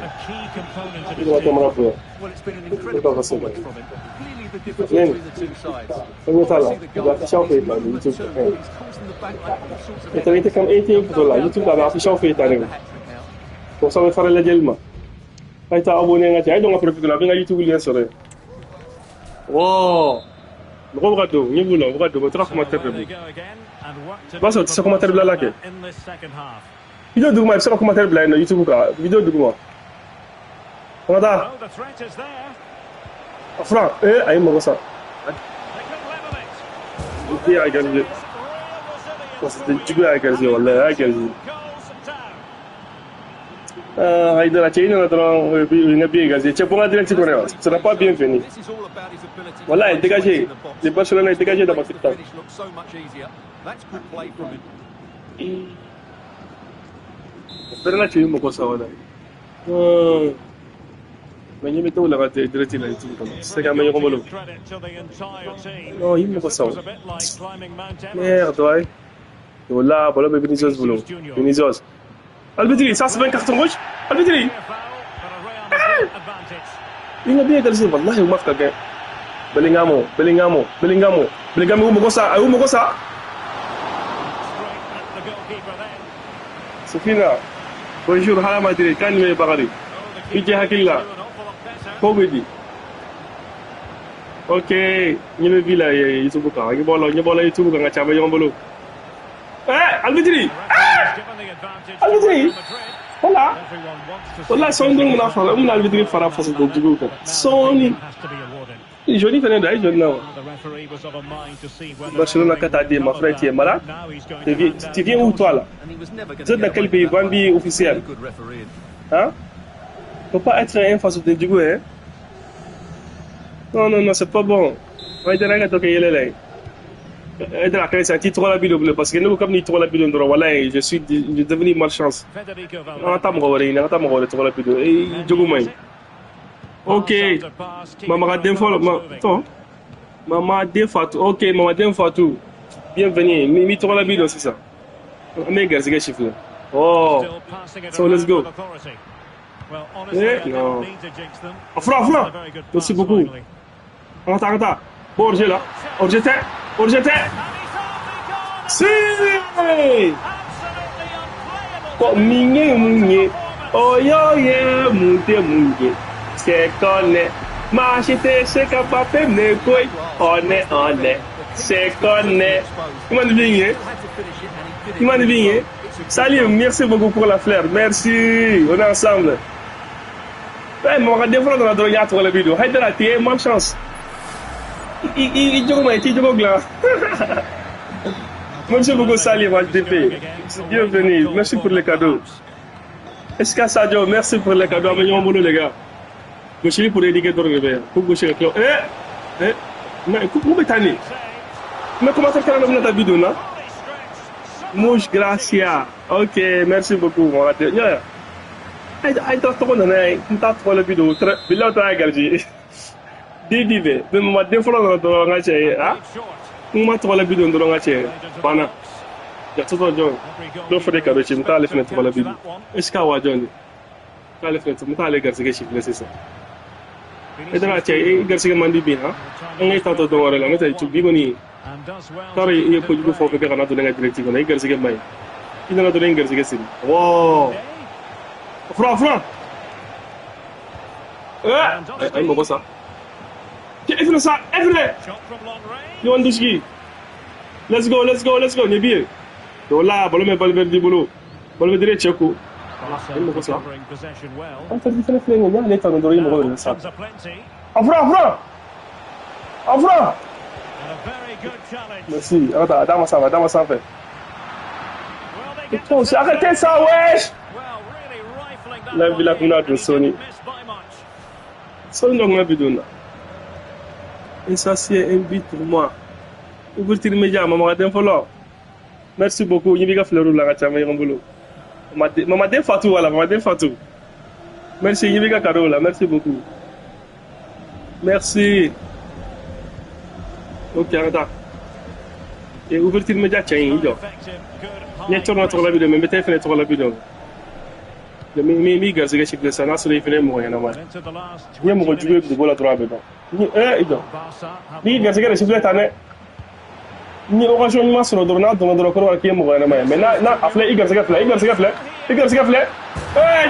I b'a tɔ mana fɔlɔ. Ne t'a ka se ka. Nin. O ɲɛ t'a la. A bɛ affiché aw fɛ yen tan, YouTube kan. Eh. E tɛ kam e tɛ photo la YouTube kan a bɛ affiché aw fɛ yen tan de. Comme ça, bɛ fara lajɛli ma. A ye taa abonné n ka cɛ. A ye don n ka profil la, a bɛ n ka YouTube lien sɔrɔ yen. Wow. Mɔgɔw bɛ ka don, ɲɛ b'u la, u bɛ ka don, u bɛ to ka commentaire de bila. I b'a sɔrɔ u tɛ se commentaire bila la kɛ. Vidéo duguma, i bɛ se ka commentaire bila yen nɔ YouTube kan, vidéo duguma. An ka taa. A fura, ee a ye mɔgɔ sa. I y'a égaliser. Parce que jugu y'a égaliser, walahi a y'a égaliser. Haïdara, cɛ i nana dɔrɔn u ye n ka bi égaliser. Cɛ bɔ n ka direct kɔnɔ yan, ce n'est pas bienvenu. Voilà, dégagez. Les Barcelonais, dégagez dans ma tête. Bɛrɛ cɛ ye mɔgɔ sa wala. Mais ɲɛ bɛ t'o la ka direct la YouTube kɔnɔ. C'est qu'an bɛ ɲɔgɔn bolo. Non, i mɔgɔ sa o. Merde, ouais. Voilà, ballon bɛ Vinicius bolo. Vinicius. Albitri, ça c'est un carton rouge. Albitri. Il a bien égalisé, wallahi, u m'a fait gagner. Bellingham, Bellingham, Bellingham, Bellingham, u mɔgɔ sa, a y'u mɔgɔ sa. Sofina, bonjour, Hala Madrid, kan jumɛn ye Bakari? I jɛ hakili la, ko bɛ di? Ok, ɲɛ bɛ bi la YouTube kan, ɲɛ b'aw la, ɲɛ b'aw la YouTube kan ka ca, an bɛ ɲɔgɔn bolo. Eh, Albitri! Eh! Albitri! Voilà. Voilà, sɔɔni dɔrɔn bɛna fara, n bɛna Albitri fara fasoden juguw kan. Sɔɔni. Joli fɛnɛ don, a ye joli na wa? Barcelone ka taa di ma frère, tu es malade? Tu viens où toi là? Vous êtes dans quel pays? Bambi officiel. Hein? Faut pas être un fasoden jugu, hein? Non, non, non, c'est pas bon. Haïdara ka to kɛ yɛlɛ la ye. Haïdara ka sa ti tɔgɔ la bi don parce que ne ko kabini tɔgɔ la bi don dɔrɔn walahi je suis devenu malchance. An ka taa mɔgɔ wɛrɛ ɲini, an ka taa mɔgɔ wɛrɛ tɔgɔ la bi don. Eh, jogo man ɲi. Ok, mama ka den fɔlɔ ma tɔn. Mama den Fatou, ok, mama den Fatou. Bienvenue. Mi tɔgɔ la bi don sisan. An bɛ garisɛgɛ siffler. Oh, so let's go. Eh, non. A fura, a fura. Merci beaucoup. An ka taa, an ka taa. Bon, hors-jeu là. Hors-jeu tɛ. Hors-jeu tɛ. Si! Ko min ye mun ye? O y'o ye mun tɛ mun ye? C'est qu'on est. Maa si tɛ se ka Mbappé minɛ koyi. On est, on est. C'est qu'on est. I ma nin min ye? I ma nin min ye? Salut, merci beaucoup pour la fleur. Merci. On est ensemble. Eh, mɔgɔ ka den fɔlɔ nana dɔrɔn i y'a tɔgɔ la bi don. Haïdara, tu es malchance. I jogo ma ɲi, t'i jogo dilan. Merci beaucoup Salim HDP. Bienvenue. Merci pour les cadeaux. Eska Sadio, merci pour les cadeaux. An bɛ ɲɔgɔn bolo les gars. Gosili pour éduquer dɔrɔn de bɛ yan. Ko gosi ka tila. Eh! Eh! Mais mun bɛ taa nin? Mais comment ça kɛra bɛna taa bi don na? Mouche Gracia. Ok, merci beaucoup. Mɔgɔ tɛ. Ɲɛ. Ayi tɔgɔ nana yan. N t'a tɔgɔ la bi don. Bilahi ta y'a garijɛgɛ. Den di bɛɛ. Mais mama den fɔlɔ nana dɔrɔn n ka cɛ ye. Ah? N ma tɔgɔ la bi don dɔrɔn n ka cɛ ye. Banna. Jatɔ jɔn. Dɔw fana cadeau ci n t'ale fana tɔgɔ la bi don. Est ce que a wa jɔn de? N t'ale fana n t'ale garisɛgɛ siffler sisan. E taara cɛ i garisɛgɛ man di bi han? An ka i ta tɔ dɔn wɛrɛ la n'o tɛ bi kɔni taara i ye kojugu fɛn o fɛn kɛ ka na don ne ka direct kɔnɔ i garisɛgɛ man ɲi. I nana dɔrɔn i garisɛgɛ siri. Wow! Fura fura! Eh! A ye mɔgɔ sa. Cɛ e fana sa e fana! Lewandowski. Let's go, let's go, let's go. Nin ye bi ye. Donc là, ballon bɛ Valverde bolo. Valverde ye cɛ ko. I mɔgɔ sɔrɔ. An fɛn fɛnɛ filɛ nin ye, n'ale tanu dɔrɔn i mɔgɔ de bɛ sa. A fura, a fura! A fura! Merci. An ka taa, a d'a ma sanfɛ, a d'a ma sanfɛ. Putain, arrêtez ça, wesh! La villa kun bɛna don sɔɔni. Sɔɔni dɔ kun bɛ bi don na. Et ça, c'est un but pour moi. Ouverture média, mamakaden fɔlɔ. Merci beaucoup. N b'i ka fleur la ka caman ɲɔgɔn bolo. Mamaden Fatou, voilà, Mamaden Fatou. Merci, n b'i ka cadeau la. Merci beaucoup. Merci. Ok, an ka taa. Et ouverture média cɛ in, i jɔ. N ye cɔrɔnɔ tɔgɔ la bi dɔn, mais n bɛ taa e fɛnɛ tɔgɔ la bi dɔn. Mi mi garisɛgɛ sigilen sisan n'a sɔrɔ i fɛnɛ ye mɔgɔ ɲɛnama ye. N'i ye mɔgɔ jugu ye dugu la dɔrɔn a bɛ dɔn. Ni i jɔ. N'i garisɛgɛ de sifflet ta dɛ. Ni occasion ɲuman sɔrɔ dɔrɔn n'a donna dɔrɔn kɔrɔ k'i ye mɔgɔ ɲɛnama ye. Mais n'a a filɛ i garisɛgɛ filɛ, i garisɛgɛ filɛ, i garisɛgɛ filɛ.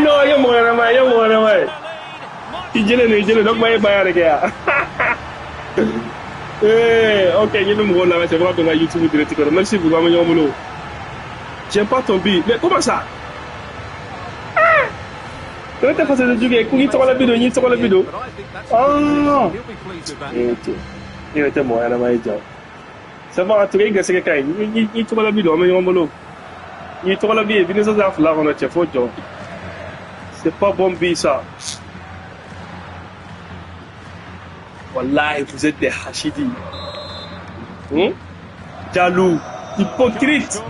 Non, i ye mɔgɔ ɲɛnama ye, i ye mɔgɔ ɲɛnama ye. I jɛlen don, i jɛlen don. O kuma e ba yɛrɛ kɛ yan. Ok, n ye mɔgɔw lamɛn cɛ fo ka don n ka YouTube direct kɔnɔ. Merci beaucoup, an bɛ ɲɔgɔn bolo. J'aime pas ton but. Mais comment ça? Ne tɛ fasoden jugu ye ko n'i tɔgɔ la bi don, n'i tɔgɔ la bi don. Ah! Cɛ, e yɛrɛ tɛ mɔgɔ ɲɛnama ye ja. Ça va, en tout cas, i garisɛgɛ ka ɲi. N'i tɔgɔ la bi don, an bɛ ɲɔgɔn bolo. N'i tɔgɔ la bi ye, Vinicius y'a fila kɔnɔ cɛ fo jɔ. C'est pas bon but ça. Wallahi, vous êtes des hachidis. Jaloux, hypocrite.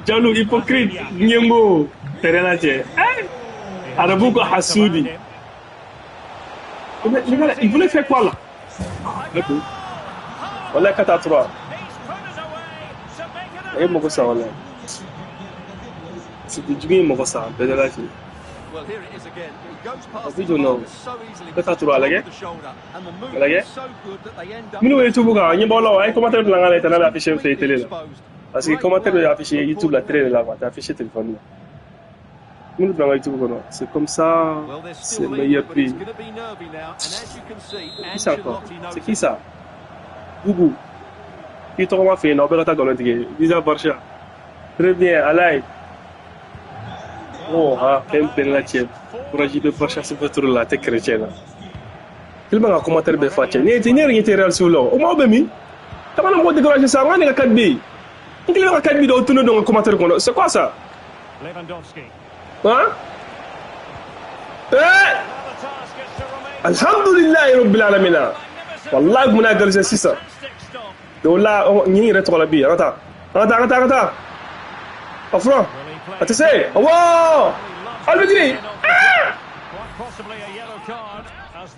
Jaloux, hypocrite. Nyengo. Terela cɛ. Arabu ko Hassoudi. Mais les gars, il voulait faire quoi là? Wallahi 4-3. A ye mɔgɔ sa wallahi. C'était jugu ye mɔgɔ sa bɛɛ la cɛ. A bi jɔ nɔ. 4-3 a lajɛ. A lajɛ. Minnu bɛ YouTube kan, ɲɛ b'aw la o, a ye commentaire bila n ka lajɛ n'a bɛ affiché fɛ télé la. Parce que commentaire bɛ affiché YouTube la télé de la quoi, tɛ affiché téléphone la. Minnu bila n ka YouTube kɔnɔ, c'est comme ça, c'est le meilleur prix. C'est qui ça encore? C'est qui ça? Boubou. I tɔgɔ ma fɛ yen nɔ, aw bɛɛ ka taa nkalon tigɛ. Visa Barça. Très bien, Alaye. Oh, ah, fɛn bɛɛ la cɛ. Courage bɛ Barça supporter la, a tɛ chrétien na. Tellement ka commentaire bɛɛ fa cɛ. Ne yɛrɛ ɲɛ tɛ Real sugu la o. O m'aw bɛ min? Kama na mɔgɔ décourager sa, n ka ne ka carte bɛ yen. N kelen bɛ ka carte bi dɔw tunu don n ka commentaire kɔnɔ. C'est quoi ça? Hein? Eh! Alhamdulillahi rabbil alamin. Wallahi mun na garisɛ sisan. Donc là, ɲini yɛrɛ tɔgɔ la bi, an ka taa. An ka taa, an ka taa, an ka taa. A fura. A tɛ se. Awɔ! Almedini! Ah!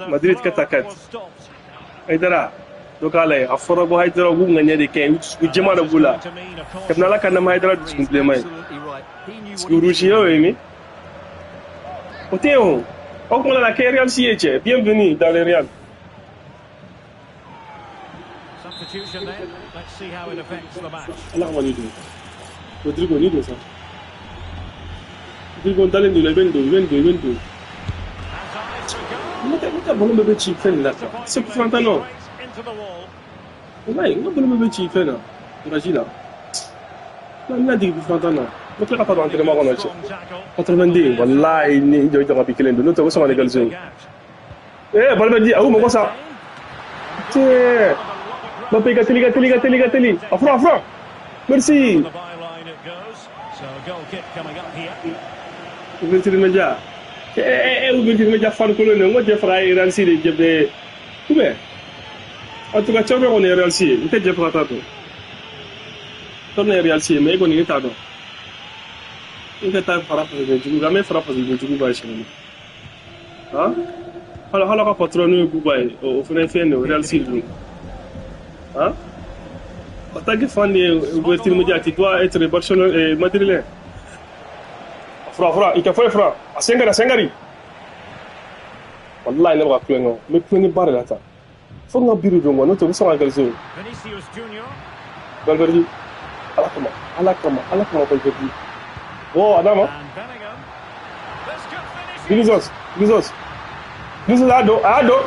Madrid 4-4. Haidara. Donc ala ye, a fɔra ko Haidara k'u ŋaniya de kɛ, u jɛman de b'u la. Kabini Ala ka nama Haidara dusukun bilenman ye. Dusukun rouge ye o ye min? O tɛ yen o. Aw kuma la kɛ Real si ye cɛ. Bienvenue dans le Real. Ala kama ni don. Rodrigo ni don sa. Rodrigo n dalen don la, i bɛ nin don, i bɛ nin don, i bɛ nin don. Ne ka ballon bɛɛ bɛ ci fɛn nin la quoi. C'est pour Fanta non. Wallahi, n ka ballon bɛɛ bɛ ci fɛn na. Courage la. N bɛna jigin Fanta na. N bɛ tila ka taa don entraînement kɔnɔ cɛ. 82, wallahi ni jɔ i jɔ ka bi kelen don. N'o tɛ o bɛ sɔn ka légaliser o. Eh, ballon bɛ di, a y'u mɔgɔ sa. Tiɲɛ. Mbappé ka teli, ka teli, ka teli, ka teli. A fura, a fura. Merci. Ouverture média. Ouverture média fan kolon de, n ko cɛ faga ye Real si de jɛ bɛɛ. Ou bien? En tout cas, cɛw bɛ kɔni ye Real si ye. N tɛ jɛ faga t'a dɔn. Tɔn ye Real si ye, mais e kɔni ne t'a dɔn. I ka taa fara fasoden jugu kan, an bɛ fara fasoden jugu kan siɲɛ. Han? Hali ka patron n'o ye Buba ye, o fana ye fɛn de ye, Real si de don. Hein? En tant que fan de ouverture média, tu dois être Barcelone et madrilène. Fura, fura, i ka fɔ fura. A sengari, a sengari. Wallahi ne bɛ ka kulonkɛ o. N bɛ kulonkɛ ba de la tan. Fo n ka biru don quoi, n'o tɛ u bɛ sɔn ka galiser o. Valverde. Ala kama, Ala kama, Ala kama Valverde. Bon, Adama. Vinicius, Vinicius. Vinicius a don, a don.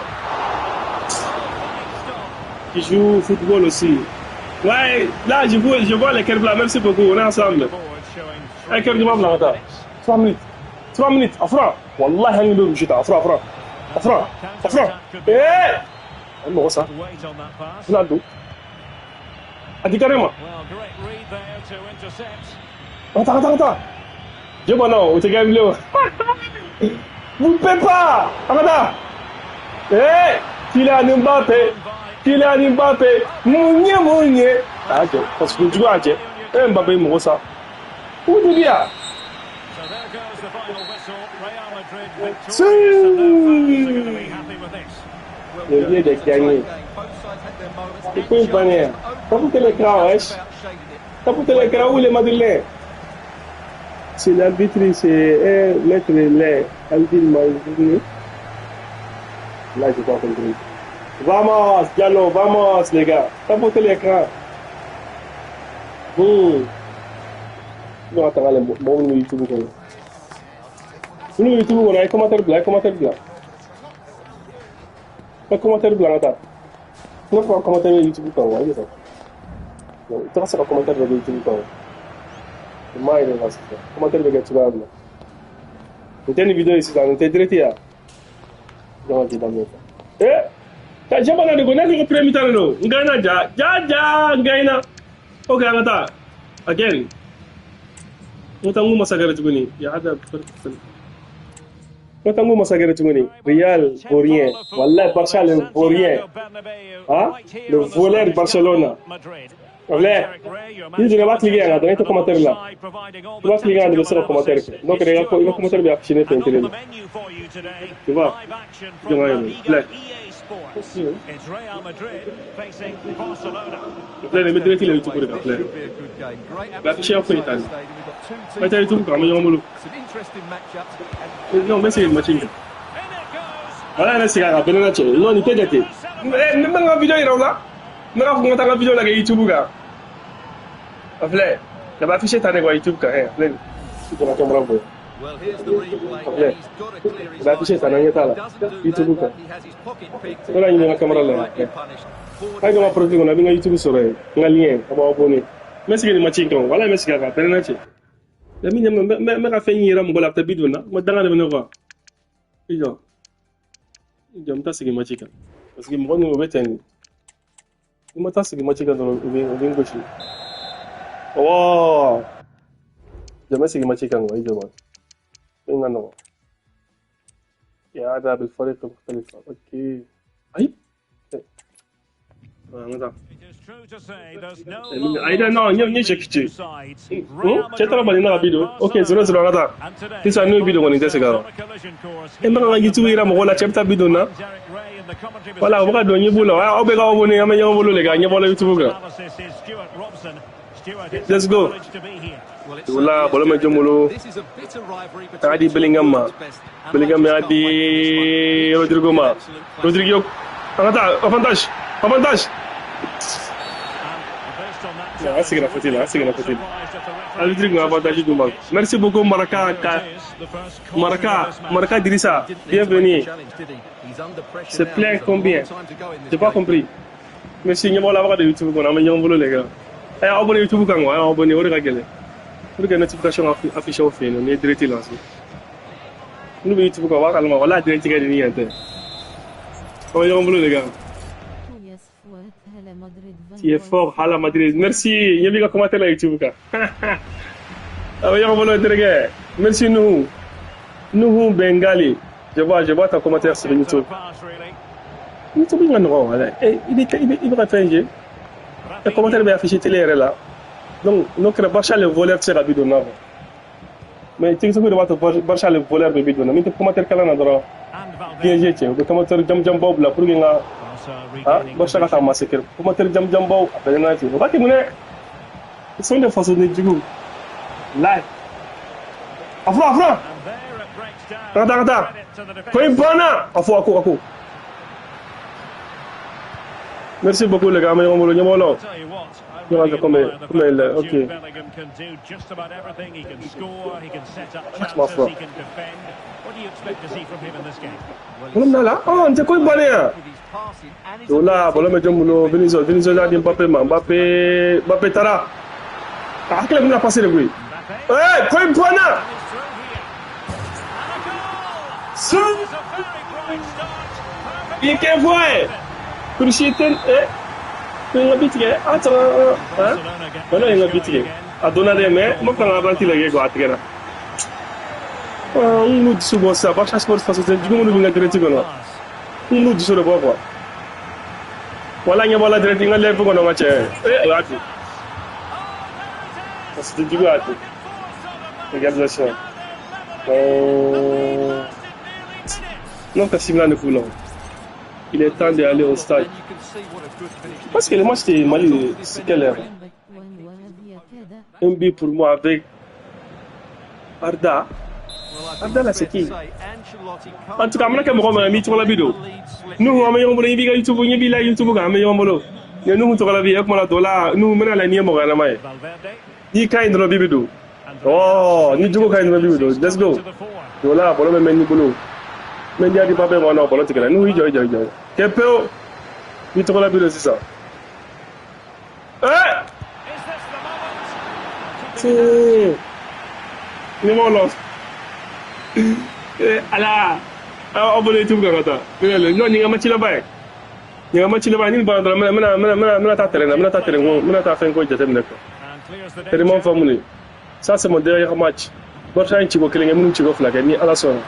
Qui joue au football aussi. Ouais, là, je vois les là. Merci beaucoup. On est ensemble. A ye kɛrɛ jama bila ka taa. 3 minutes. 3 minutes. A fura. Wallahi hali ni bɛ misi ta. A fura, a fura. A fura. A fura. Eh! A ye mɔgɔ sa. Bɛna don. A di carré ma. An ka taa, an ka taa, an ka taa. Je bɔ o tɛ kɛ bilen o. Vous pouvez pas. An ka taa. Eh! Kylian Mbappé. Kylian Mbappé. Mun ye mun ye. A y'a jɛ. Parce que jugu y'a jɛ. Eh Mbappé ye mɔgɔ sa. Où de bien. Si. Le vieux de gagner. Et puis une. T'as l'écran, wesh. T'as l'écran où les Madrilènes? C'est l'arbitre, c'est maître les Alvin Malvini. Là, j'ai pas compris. Vamos, Diallo, vamos, les gars. Tapotez l'écran. Non, attends, allez, bon, nous YouTube. Nous YouTube, on a un commentaire blanc, commentaire blanc. Un commentaire blanc, attends. Non, pas un commentaire YouTube, quoi, ouais, ça. Non, tu as un commentaire de YouTube, quoi. Mai de la commentaire bɛ kɛ cogoya min na. Nin tɛ nin vidéo ye sisan, nin tɛ direct ya. Jɔn ka daminɛ sa. Eh! Ka jaba de ko ne ko premier mi-temps de don. N gagna ja, ja ja n gagna. Ok, an ka taa. Again. N ko taa n ko masakɛ tuguni. Ya hada. N ko taa n ko masakɛ tuguni. Real vaurien. Wallahi Barça le vaurien. Hein? Le voleur Barcelona. Olé, tu vas cliquer là, dans ton commentaire là. Tu vas cliquer dans le commentaire. Donc, regarde, le commentaire va afficher ton télé. Tu vois? Tu vois, là. Là, le mettre il est YouTube là. Va afficher en fait. Va faire YouTube quand même, non, mais c'est une machine. Voilà, là, c'est grave, non, il était gâté. Mais même la vidéo, il est là. Ne ka fɔ ko n ka taa n ka vidéo lajɛ YouTube kan. A filɛ, ka b'a afficher tan de quoi YouTube kan, a filɛ nin. I kana caméra bɔ. A filɛ, a b'a afficher tan ɲɛ t'a la YouTube kan. Ne b'a ɲini n ka caméra la. A ye ka profil kɔnɔ, a bɛ n ka YouTube sɔrɔ yen, n ka lien, a b'aw abonné. N bɛ sigi nin match in kan, walahi n bɛ sigi a kan, a pɛrɛnna cɛ. Mais min ɲɛ n bɛ ka fɛn yira mɔgɔ la, a bɛ taa bi don na, n ko danga de bɛ ne kɔ. I jɔ, i jɔ, n bɛ taa sigi match kan. Parce que mɔgɔ ninnu u bɛ ten de. I ma taa sigi match kan dɔrɔn u bɛ n gosi. Oh! Jɔ n bɛ sigi match kan quoi, i jɔ ma. N ka nɔgɔn. إعادة بالفريق المختلفة. أوكي. أي؟ Aïda non, n ye cɛ ci. Cɛ taara Mali na ka bi don. Ok, 0-0 an ka taa. Sisan n'o ye bi don kɔni n tɛ segin a rɔ. E ma kan ka YouTube yira mɔgɔw la, cɛ bɛ taa bi don na. Voilà, o bɛ ka don ɲɛ b'u la. Aw bɛ ka abonné, an bɛ ɲɔgɔn bolo les gars, ɲɛ b'aw la YouTube kan. Let's go. Voilà, ballon bɛ jɔn bolo. A y'a di Bellingham ma. Bellingham y'a di Rodrigo ma. Rodrigo, an ka taa, avantage, avantage. Non, c'est la faute là, c'est la faute. Arbitre qui avantage du match. Merci beaucoup Maraka Maraka Maraka Drissa. Bienvenue. C'est plein combien? J'ai pas compris. Merci ɲɛmɔgɔ la de YouTube kɔnɔ, an bɛ ɲɔgɔn bolo les gars. A y'a abonné YouTube kan quoi, a y'a abonné o de ka gɛlɛn. Pour que notification affiché aw fɛ yen nɔ n'i ye direct lancé. N'u bɛ YouTube kan u b'a kalama wala direct kɛ ni yan tɛ. An bɛ ɲɔgɔn bolo les gars. Tu es fort, Hala Madrid. Merci. Il y a un commentaire là YouTube. Merci Nuhu. Nuhu Bengali. Je vois ton commentaire sur YouTube. YouTube, il va faire un jeu. Le commentaire va afficher télé là. Donc, notre Barça le voleur c'est la vidéo. Mais tu sais que Barça le voleur de vidéo. Mais tu commentaire kala na droit. PSG, tu commentaire jam jam bob là pour que ah, Barça ka taa massacre. Commentaire jam jam baw a bɛɛ n'a ten. O b'a kɛ mun dɛ? Ils sont des façonnés jugu. Live. A fura, a fura. Ka taa, ka taa. Ko in banna. A fɔ a ko, a ko. Merci beaucoup les gars, an bɛ ɲɔgɔn bolo, ɲɛmɔgɔ la. Ɲɔgɔn comme comme ok. Ma foi. Ballon là, oh, n tɛ ko in bannen yan. O la, ballon bɛ jɔn bolo, Vinicius, Vinicius y'a di Mbappé ma, Mbappé, Mbappé taara. A hakili bɛna passer de koyi. Eh, point point. I kɛ fɔ a ye kurusi tɛ ɛ ko n ka bi tigɛ a sɔrɔ han wala n ka bi tigɛ a donna dɛ mais n ma fɛ ka apprenti lajɛ quoi a tigɛra n n'u dusu bɔ sisan Barça Sport faso tɛ jugu minnu bɛ n ka direct kɔnɔ n n'u dusu de bɔ quoi wala ɲɛ bɔ la direct n ka live kɔnɔ n ka cɛ o y'a to faso tɛ jugu y'a to égalisation. Non, Kassim ne fout là. Il est temps d'aller au stade. Parce que le match de Mali, c'est quelle heure? Un but pour moi avec Arda. Arda là, c'est qui? En tout cas, je suis en train de nous, on est en train de YouTube, nous, YouTube, nous, nous, nous, oh, ni jugo kain bibido. Let's go. Dola, bolo me ni bolo. Men dia di pape mo na bolo tikela. Nu ijo ijo ijo. Kepeo. Ni tokola bido c'est ça. Eh! C'est ni mo lo. Eh ala. Ah abonné YouTube ka ta. No ni ngama chila bay. Ni ngama chila bay ni ba ndra mena mena mena mena ta terena, mena ta terena, mena ta fen ko jete mena ko. Tellement famune. Ça, c'est mon dernier match. Barça in chigo kelen kɛ minnu chigo fila kɛ ni Ala sɔnna.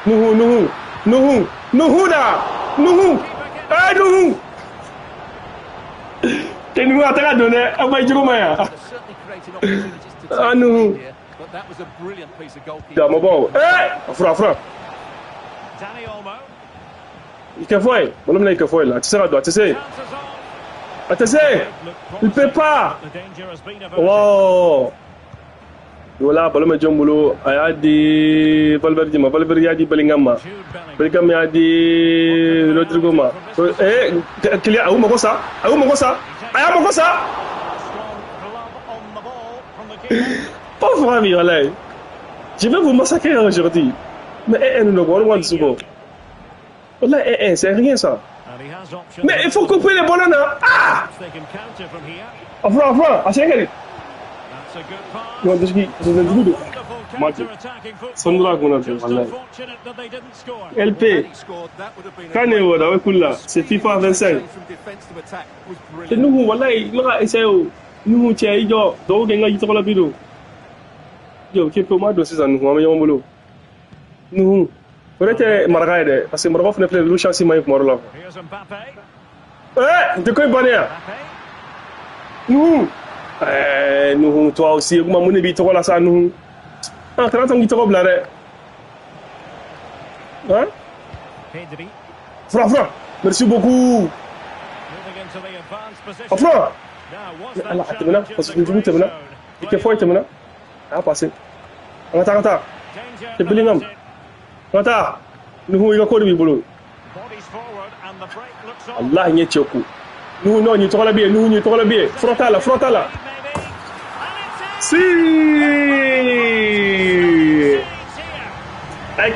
Nuhu, Nuhu, Nuhu, Nuhu da! Nuhu! Eh, Nuhu! Tɛ Nuhu a taga don dɛ, aw ma i jogo ma yan. Ah, Nuhu. Ja, ma bɔ. Eh! A fura, a fura. I kɛ fɔ ye. Balo bɛna i kɛ fɔ ye la. A tɛ se ka don, a tɛ se. A tɛ se! Il peut pas! Wow! Voilà, ballon bɛ jɔn bolo a y'a di Valverde ma, Valverde y'a di Bellingham ma, Bellingham y'a di Rodrigo ma. Eh, Kylian a y'u mago sa, a y'u mago sa, a y'a mago sa. Pauvre ami, voilà. Je vais vous massacrer aujourd'hui. Mais eh, nous ne dusu bɔ. Voilà, eh, eh, c'est rien ça. Mais il faut couper les ballons là. Ah! Afra, afra, a siɲɛ kɛ. Non, parce que Sandra LP, c'est FIFA 25. C'est nous, voilà, nous, nous, donc, yo, qui peut moi dossier ça nous, nous, peut-être Marga, parce que Marga fait le chance là. Eh, de quoi nous. Eh, nous, toi aussi, comment mon ébi toi là ça nous. Ah, 30 ans qui te robe là. Hein? Fra, fra. Merci beaucoup. Fra. Allah, attends, parce que nous t'es là. Et que fois t'es là. Ah, passé. Attends, attends. C'est Bellingham. Attends. Nous il va quoi de bolo. Allah, il est choco. Nous non, ni toi la bien, nous ni toi la bien. Frontal, frontal. Si! Like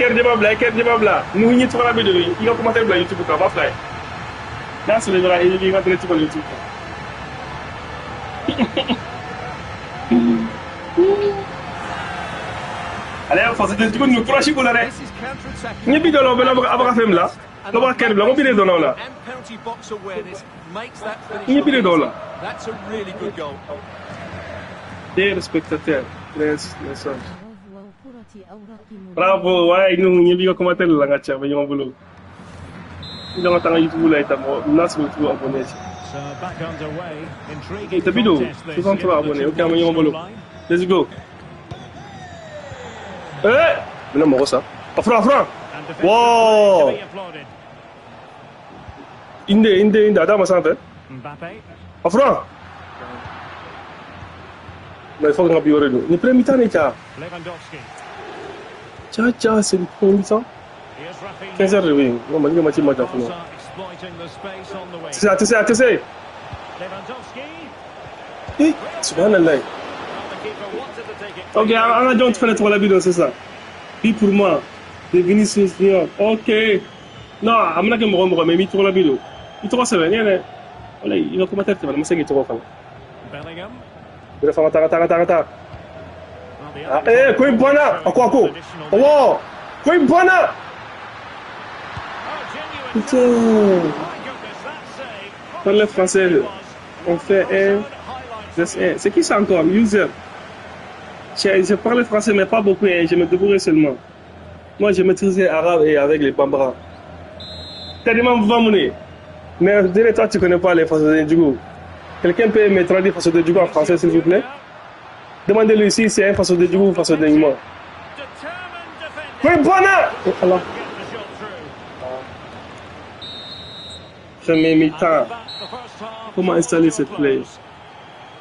de bla. Nous ni toi la bien, il va commenter bla YouTube ka va fly. Dans ce livre il va très sur YouTube. Allez, on fait du coup nous cracher pour l'arrêt. Ni bi dolo bela abaka fem là. Lo ba ker bla, mo bi de dono là. Ni bi de dono là. Dear spectateurs, message. Bravo, ouais, nous nous avons commenté le langage, mais nous avons nous avons YouTube là, nous avons abonné. Et t'as vu, 63 abonnés, ok, nous avons let's go. Eh, mais non, ça. Afra, afra. Wow. Inde, inde, inde, Adam, ça fait. Afra. Mais il faut qu'on puisse le. Le premier mi-temps, n'est pas. Tcha, tcha, c'est le premier mi-temps. 15h, oui. Non, mais il y a un match à faire. C'est ça, c'est ça, c'est ça. Eh, subhanallah. Ok, on a déjà fait trois la vidéo, c'est ça. Puis pour moi, de Vinicius Junior. Ok. Non, I'm not going to mais trois la vidéo. Il trois semaines, il il va commenter, mais c'est qu'il trois fois. Bellingham. Attends, attends, attends, attends. Eh, ko in banna. A ko a ko. Wow. Ko in banna. Putain. Parle français, on fait un. C'est qui ça encore? User. Je parle français, mais pas beaucoup, hein. Je me débrouille seulement. Moi, je maîtrisais arabe et avec les bambara. Tellement vamouné. Mais je dirais, toi, tu connais pas les Français du coup. Quelqu'un peut me traduire Français de Djougou en français, s'il vous plaît? Demandez-lui si c'est un Français de Djougou ou Français de Djougou. Oui, bonheur! Allah. Premier mi-temps. Comment installer cette play?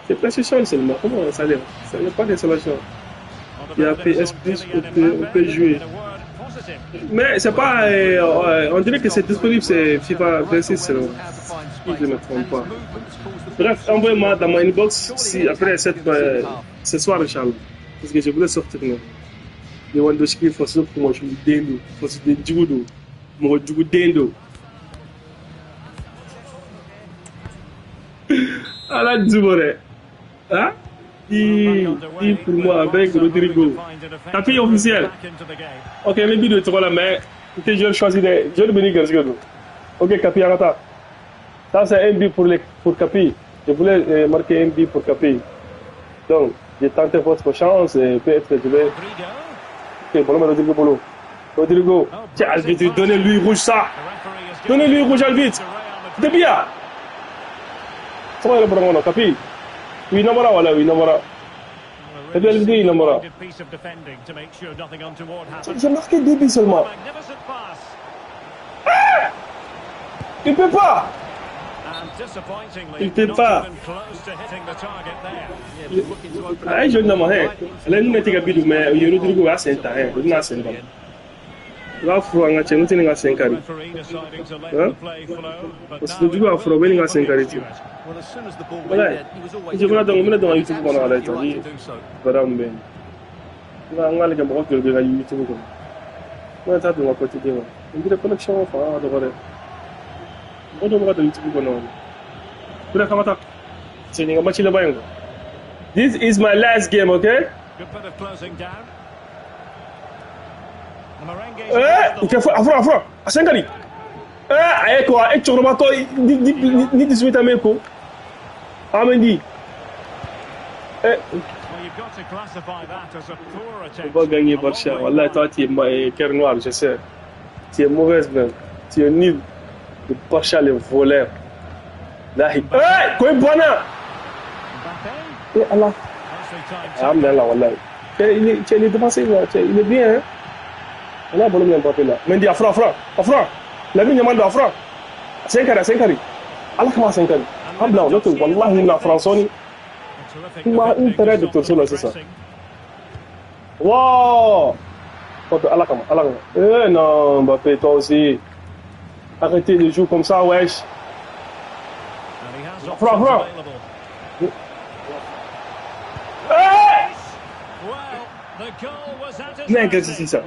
C'est PlayStation seulement. Comment installer? Ça n'est pas d'installation. Il y a PS Plus, on peut jouer. Mais c'est pas. On dirait que c'est disponible, c'est FIFA 26 seulement. Si je ne me trompe pas. Bref, envoyez-moi dans mon inbox si après cette, ce soir, Inch'Allah. Parce que je voulais sortir. Lewandowski, faut pour moi, je me dendo. Faut se dendo. Moi, je dendo. Allah Djouboré. Hein? Il pour moi avec Rodrigo. Tapis officiel. Ok, les vidéos de là, mais je choisis des. Je vais venir. Ok, Capi, Arata. Ça, c'est un but pour Capi. Je voulais marquer un but pour Capi. Donc, j'ai tenté votre chance et peut-être que je vais. Ok, bon, Rodrigo, Bolo. Rodrigo, tiens, arbitre, donnez-lui rouge ça. Donnez-lui rouge, arbitre. C'est bien. Ça va, le bon, Capi. Oui, non, voilà, oui, non, voilà. Oui, non, voilà. J'ai marqué 2 buts seulement. Ah! Il peut pas. Il peut pas. Ah, je n'ai pas. Là, nous mettons Gabi, mais il y a Rodrigo à Saint-Anne. Il y a Saint-Anne. Là, il faut que tu aies Saint-Anne. Parce que Rodrigo a frappé à Saint-Anne. Voilà. Je vais dans dans YouTube pendant la journée. Voilà, mais. Là, on a les gens qui ont YouTube. On a tout à côté de moi. On dirait connexion, enfin, on devrait. On devrait dans YouTube pendant. This is my last game, okay? Eh, il faut afro afro. Asengari. Eh, aye quoi, et chorobato ni 18 ameko. Amendi. Eh. On va gagner Barça. Wallah, toi tu es cœur noir, je sais. Tu es mauvaise même. Tu es nul. Le Barça les voleurs. Là, eh, quoi bona. Eh Allah. Alhamdulillah, wallah. Il est défensif, il est bien, hein. Là, bon, Mbappé là. Mendy, afro, afro, afro. La mine demande afro. 5 carrés, 5 carrés. Allah comment 5 carrés. Alhamdulillah, l'autre, wallah, il a Françoni. Il m'a intérêt de torser c'est ça. Wow. Allah comment, Allah comment. Eh non, Mbappé, toi aussi. Arrêtez de jouer comme ça, wesh. Afro, afro. On a égalisé, c'est ça.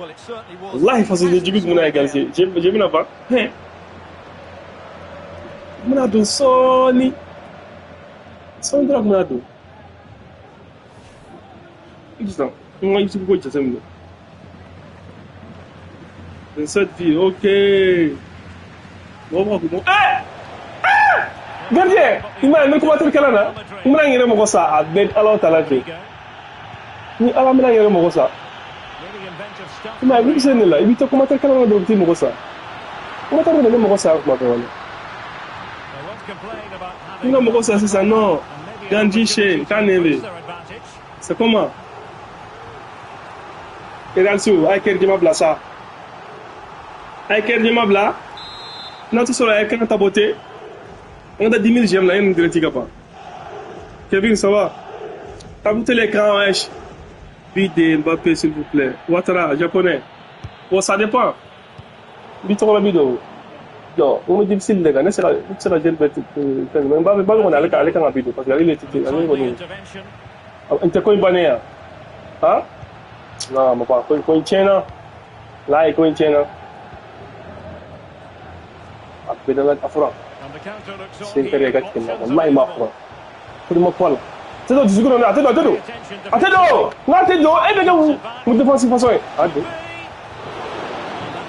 Allah, il faut se dire qu'on a égalisé. J'ai vu la part. On a donné Sony. Sony, on a donné. On a eu beaucoup de choses. Dans cette vie, ok. Bon, bon, ah! Ah! Gardien! Il m'a mis comment tu le là? Il m'a mis comme ça. Avec Allah, t'as la vie. Ni ala mina yɛrɛ mɔgɔ sa. I m'a ye, i bɛ se ne la, i b'i to commentaire kalan na dɔrɔn i t'i mɔgɔ sa. Commentaire bɛ ne mɔgɔ sa kuma bɛɛ wala. N ka mɔgɔ sa sisan non. Ganji Che, Kanebe. C'est comment? Eralsu, a ye kɛri jama bila sa. A ye kɛri jama bila. N'a tɛ sɔrɔ a ye kɛnɛ tabote. An ka taa 10 000 j'aime la, e ni direct ka ban. Kevin, ça va? Tabotez l'écran, wesh. But de Mbappé, s'il vous plaît. Ouattara, japonais. Bon, ça dépend. But on l'a mis. Non, on est difficile, les gars. C'est la gel bête. Mais Mbappé, on a allé quand rapide. Parce qu'il est il est bané. Hein? Non, mais pas. Quoi, tient là, il tient. Après, dans la Afra. C'est une carrière qui est là. Il m'a Afra. Pour moi, quoi là? Tɛ don dusukun na, a tɛ don, a tɛ don. A tɛ don. N'a tɛ don, e bɛ kɛ mun défense façon ye? A don.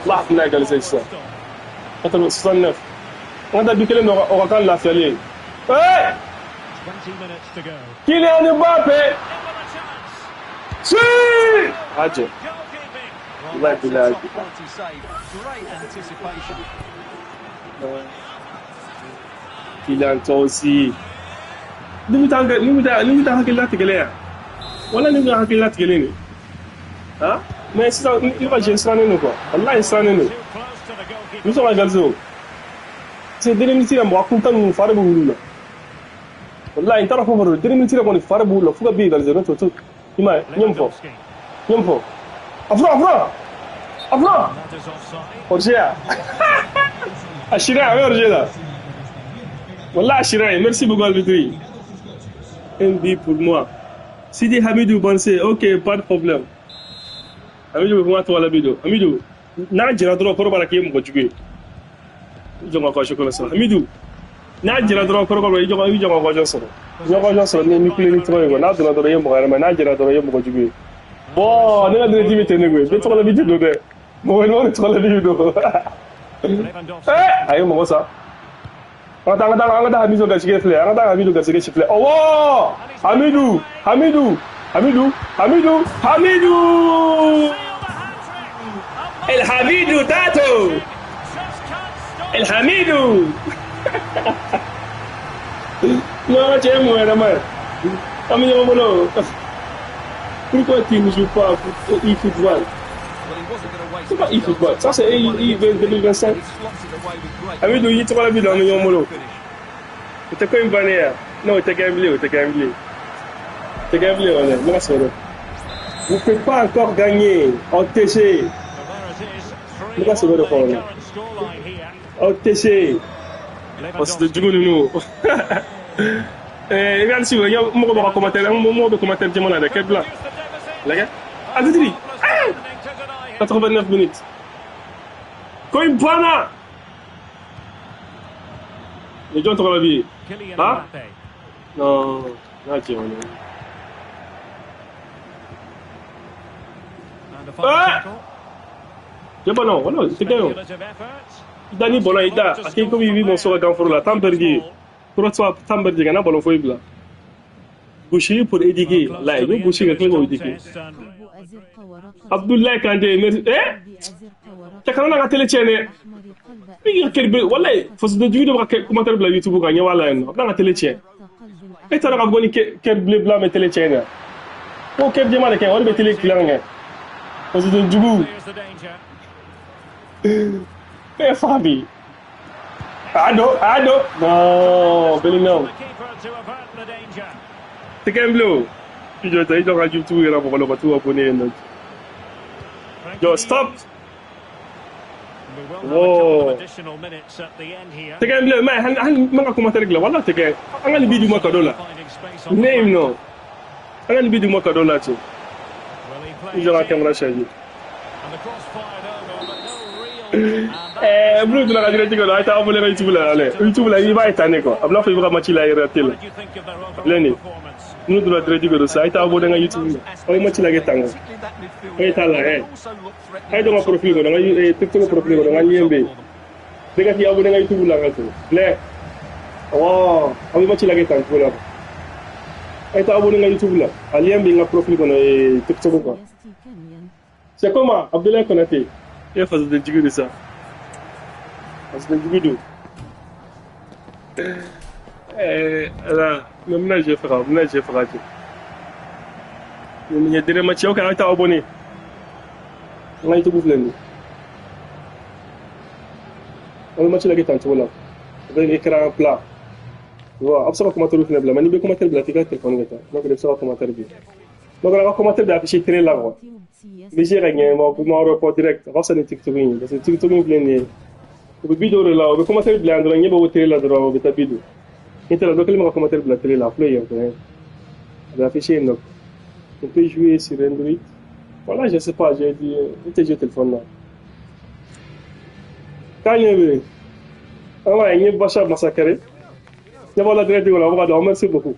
Allah tɛna égaliser sisan. 69. An ka taa bi kelen dɔ o ka kan lafiyali ye. Hey! Kylian Mbappé! Si! A jɛ. Wallahi billahi. Kylian toi aussi. Ni bɛ taa hakilila tigɛlen yan. Wala ni bɛ hakilila tigɛlen de. Han? Mais sisan i ka jeu sirannen don quoi. Wallahi sirannen don. I bɛ sɔn ka égaliser o. Parce que dernière minute la mɔgɔ kuntan ninnu fari bɛ wuli u la. Wallahi n taara fɛn fɛn don dernière minute la kɔni fari b'u la f'u ka bi égaliser n'o tɛ o i m'a ye n ye mun fɔ? N ye mun fɔ? A fura a fura! A fura! Hors-jeu ya? A sira a bɛ hors-jeu la. Wallahi a sira ye. Merci beaucoup arbitre. Un but pour moi. Sidi Hamidou Bansé, ok, pas de problème. Hamidou bɛ kuma tɔgɔ la bi don. Hamidou, n'a jɛra dɔrɔn kɔrɔ b'a la k'i ye mɔgɔ jugu ye. I jɔ ka kɔsi kɔnɔ sɔrɔ. Hamidou, n'a jɛra dɔrɔn kɔrɔ b'a la i jɔ i jɔ ka kɔsi sɔrɔ. Ɲɔgɔn sɔrɔ ni ni kule ni tɔgɔ ye quoi. N'a donna dɔrɔn i ye mɔgɔ wɛrɛ ma, n'a jɛra dɔrɔn i ye mɔgɔ jugu ye. Bon, ne ka direct bɛ ten ne koyi. Bɛɛ tɔgɔ la bi don dɛ. Mɔgɔ ɲuman de tɔgɔ la bi don. Eh, a ye mɔgɔ sa. An ka taa an ka taa an ka taa Hamidou garisɛgɛ filɛ. An ka taa Hamidou garisɛgɛ si filɛ. Ɔwɔ! Hamidou! Hamidou! Hamidou! Hamidou! Hamidou! El Hamidou Tato! El Hamidou! Non, cɛ ye mɔgɔ yɛrɛ ma ye. An bɛ ɲɔgɔn bolo. Pourquoi tu ne joues pas e-football? C'est pas e-football. Ça, c'est E 2025. Hamidou, i tɔgɔ la bi don an bɛ ɲɔgɔn bolo. O tɛ ko in bannen ye. Non, o tɛ kɛ bilen, o tɛ kɛ bilen. O tɛ kɛ bilen kɔni. Ne ka sɔrɔ. Vous ne pouvez pas encore gagner en TG. Ne ka sɛbɛn de fɔ. En TG. Parce que jugu ninnu. Eh, i bɛ hali sini mɔgɔ b'a ka commentaire, mɔgɔ bɛ commentaire caman na dɛ, kɛ bila. Lajɛ. Arbitre. 89 minutes. Ko in banna. Ni jɔn tɔgɔ la bi ye? Ah? Non, n'a cɛ kɔni. Ah! Cɛ ballon, wala tɛ kɛ o. I da ni ballon i da, a k'i komi i b'i mɔso ka ganforo la, temps perdu. Kɔrɔ tɛ temps perdu kana ballon foyi bila. Gosi pour éduquer. Là, il veut gosi ka tila k'o éduquer. Abdoulaye Kandé, merci. Eh? Cɛ kana na ka télé tiɲɛ dɛ. I ka kɛrɛ wallahi fasoden jugu dɔ bɛ ka commentaire bila YouTube kan ɲɛ b'a la yen nɔ. A bɛna ka télé tiɲɛ. E taara ka bɔ ni kɛrɛ bile bila bɛ télé tiɲɛ dɛ. Ko kɛrɛ jɛman de kɛ, o de bɛ télé dilan kɛ. Fasoden jugu. E faga bi. A don, a don. Non, Bellingham. Tɛ kɛ n bilen o. I jɔ ta, i jɔ ka YouTube yɛrɛ mɔgɔ la ka t'u abonné yen nɔ. Jɔ, stop. Wow. Tɛ kɛ n bilen, mais hali hali n ma ka commentaire dilan, wala tɛ kɛ. An ka nin bi d'u ma cadeau la. Ne yen nɔ. An ka nin bi d'u ma cadeau la ten. I jɔ ka caméra changer. Eh, minnu donna ka direct kɔnɔ, a ye taa abonné ka YouTube la dɛ. YouTube la i b'a ye tan de quoi. A bɛ n'a fɔ i bɛ ka match la yɛrɛ télé. Filɛ nin ye. Minnu donna direct kɔnɔ sisan, a ye taa abonné ka YouTube la. Aw ye match lajɛ tan quoi. Aw ye taa la ɛ. A ye don ka profil kɔnɔ, n ka TikTok profil kɔnɔ, n ka lien bɛ yen. Bɛɛ ka t'i abonné ka YouTube la ka sɔrɔ. Filɛ. Awɔ, aw bɛ match lajɛ tan cogo la. A ye taa abonné ka YouTube la. A lien bɛ n ka profil kɔnɔ TikTok quoi. C'est comment Abdoulaye Konaté? E fasoden jugu de sa. Fasoden jugu don. Eh, ala, n bɛna jɛ faga, n bɛna jɛ faga cɛ. Nin ye dernier match ye, ok, a ye taa abonné. N ka YouTube filɛ nin ye. An bɛ match lajɛ tan cogo la. Avec écran plat. Tu vois, a bɛ se ka commentaire fɛnɛ bila, mais n'i bɛ commentaire bila f'i ka téléphone kɛ tan. Donc i bɛ se ka commentaire bila. Donc an ka commentaire bɛ afficher télé la quoi. N bɛ se ka ɲɛ ma kuma répond direct. A ka fisa ni TikTok in ye parce que TikTok in filɛ nin ye. U bɛ bi dɔw de la, u bɛ commentaire bila yan dɔrɔn, ɲɛ bɛ bɔ télé la dɔrɔn, u bɛ taa bi don. Ni tɛ la dɔ kelen bɛ ka commentaire bila télé la, a filɛ yen fɛnɛ. A bɛ afficher yen nɔ. On peut jouer sur Android. Voilà, je sais pas, j'ai dit, n tɛ jouer téléphone la. K'a ɲɛ bɛ. An b'a ye n ye Bachar massacré. Ne b'aw la direct kɔnɔ, a bɛ ka don, merci beaucoup.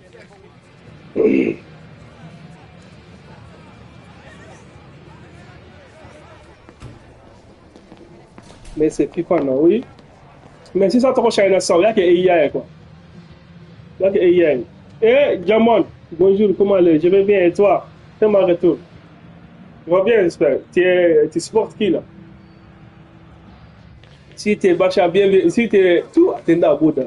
Mais c'est FIFA, non, oui. Mais si ça trop cher, ça, il y a que AI, quoi. Il y a que AI. Eh, Jamon, bonjour, comment allez? Je vais bien, et toi? Fais-moi retour. Tu vas bien, j'espère. Tu supportes qui, là? Si tu es Barça, bien, si tu es tout, attends, Bouddha.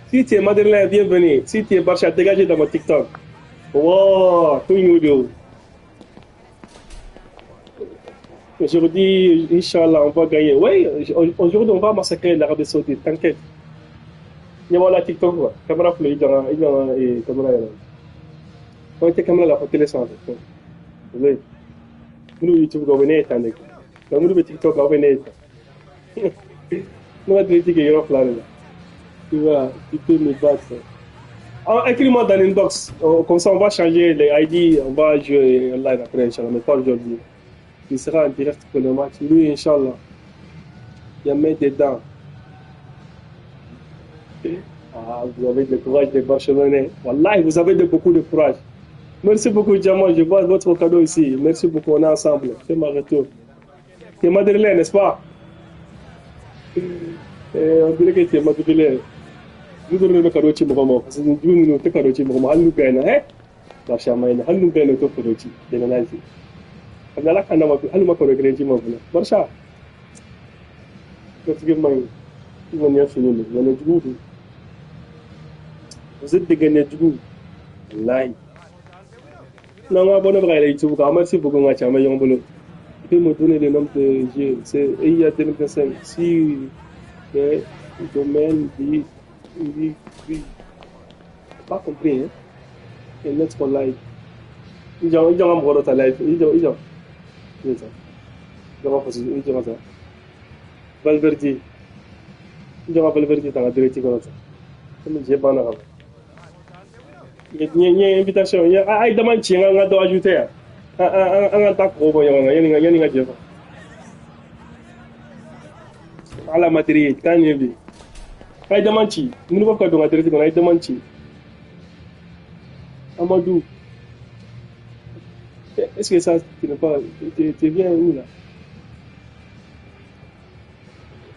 Si tu es Madeleine, bienvenue. Si tu es Barça, dégagez dans mon TikTok. Wow, tout le monde. Aujourd'hui, Inch'Allah, on va gagner. Oui, aujourd'hui, on va massacrer l'Arabie Saoudite, t'inquiète. Il y a la TikTok, quoi. Caméra, il y a caméra. Quand tu caméra, la télé, ça. Oui. Nous, YouTube, on va venir, nous, TikTok, on va venir. Nous, on va Tu vois, tu peux me battre. Écris-moi dans l'inbox. Comme ça, on va changer les ID, on va jouer live après, Inch'Allah, mais pas aujourd'hui. Il sera en direct pour le match. Lui, Inch'Allah, il met dedans. Ah, vous avez le courage de Barcelonais. Wallah, vous avez beaucoup de courage. Merci beaucoup, Diamant. Je vois votre cadeau ici. Merci beaucoup. On est ensemble. C'est ma retour. Tu es madrilène, n'est-ce pas? On dirait que tu es madrilène. Nous donnons le cadeau à parce que nous donnons le cadeau à nous gagnons. Hein? Nous gagnons le cadeau. Ala kana ma hali ma kɔrɔ kelen ci ma fana barisa gatige man ɲi i kɔni ya fini don ŋaniya jugu don vous êtes des ŋaniya jugu walayi n'an ka abonné bɛ ka yɛlɛ YouTube kan merci beaucoup n ka cɛ an bɛ ɲɔgɔn bolo. Tu peux me donner le nom de jeu, c'est EIA 2025 si le domaine du oui oui pas compris hein et notre live i jɔ ka mɔgɔ dɔ ta live i jɔ Valverde. Valverde ta direct kɔnɔ tan. Komi jɛ banna ka ban. N ye invitation a ye dama ci n ka dɔ ajouter yan. An ka taa kɔgɔ bɔ ɲɔgɔn na yanni n ka jɛ fa. Ala Madrid k'an ɲɛ bi. A ye dama ci minnu b'a fɛ ka don n ka direct kɔnɔ a ye dama ci. Amadou. Est-ce que ça, tu n'es pas... Tu viens où, là?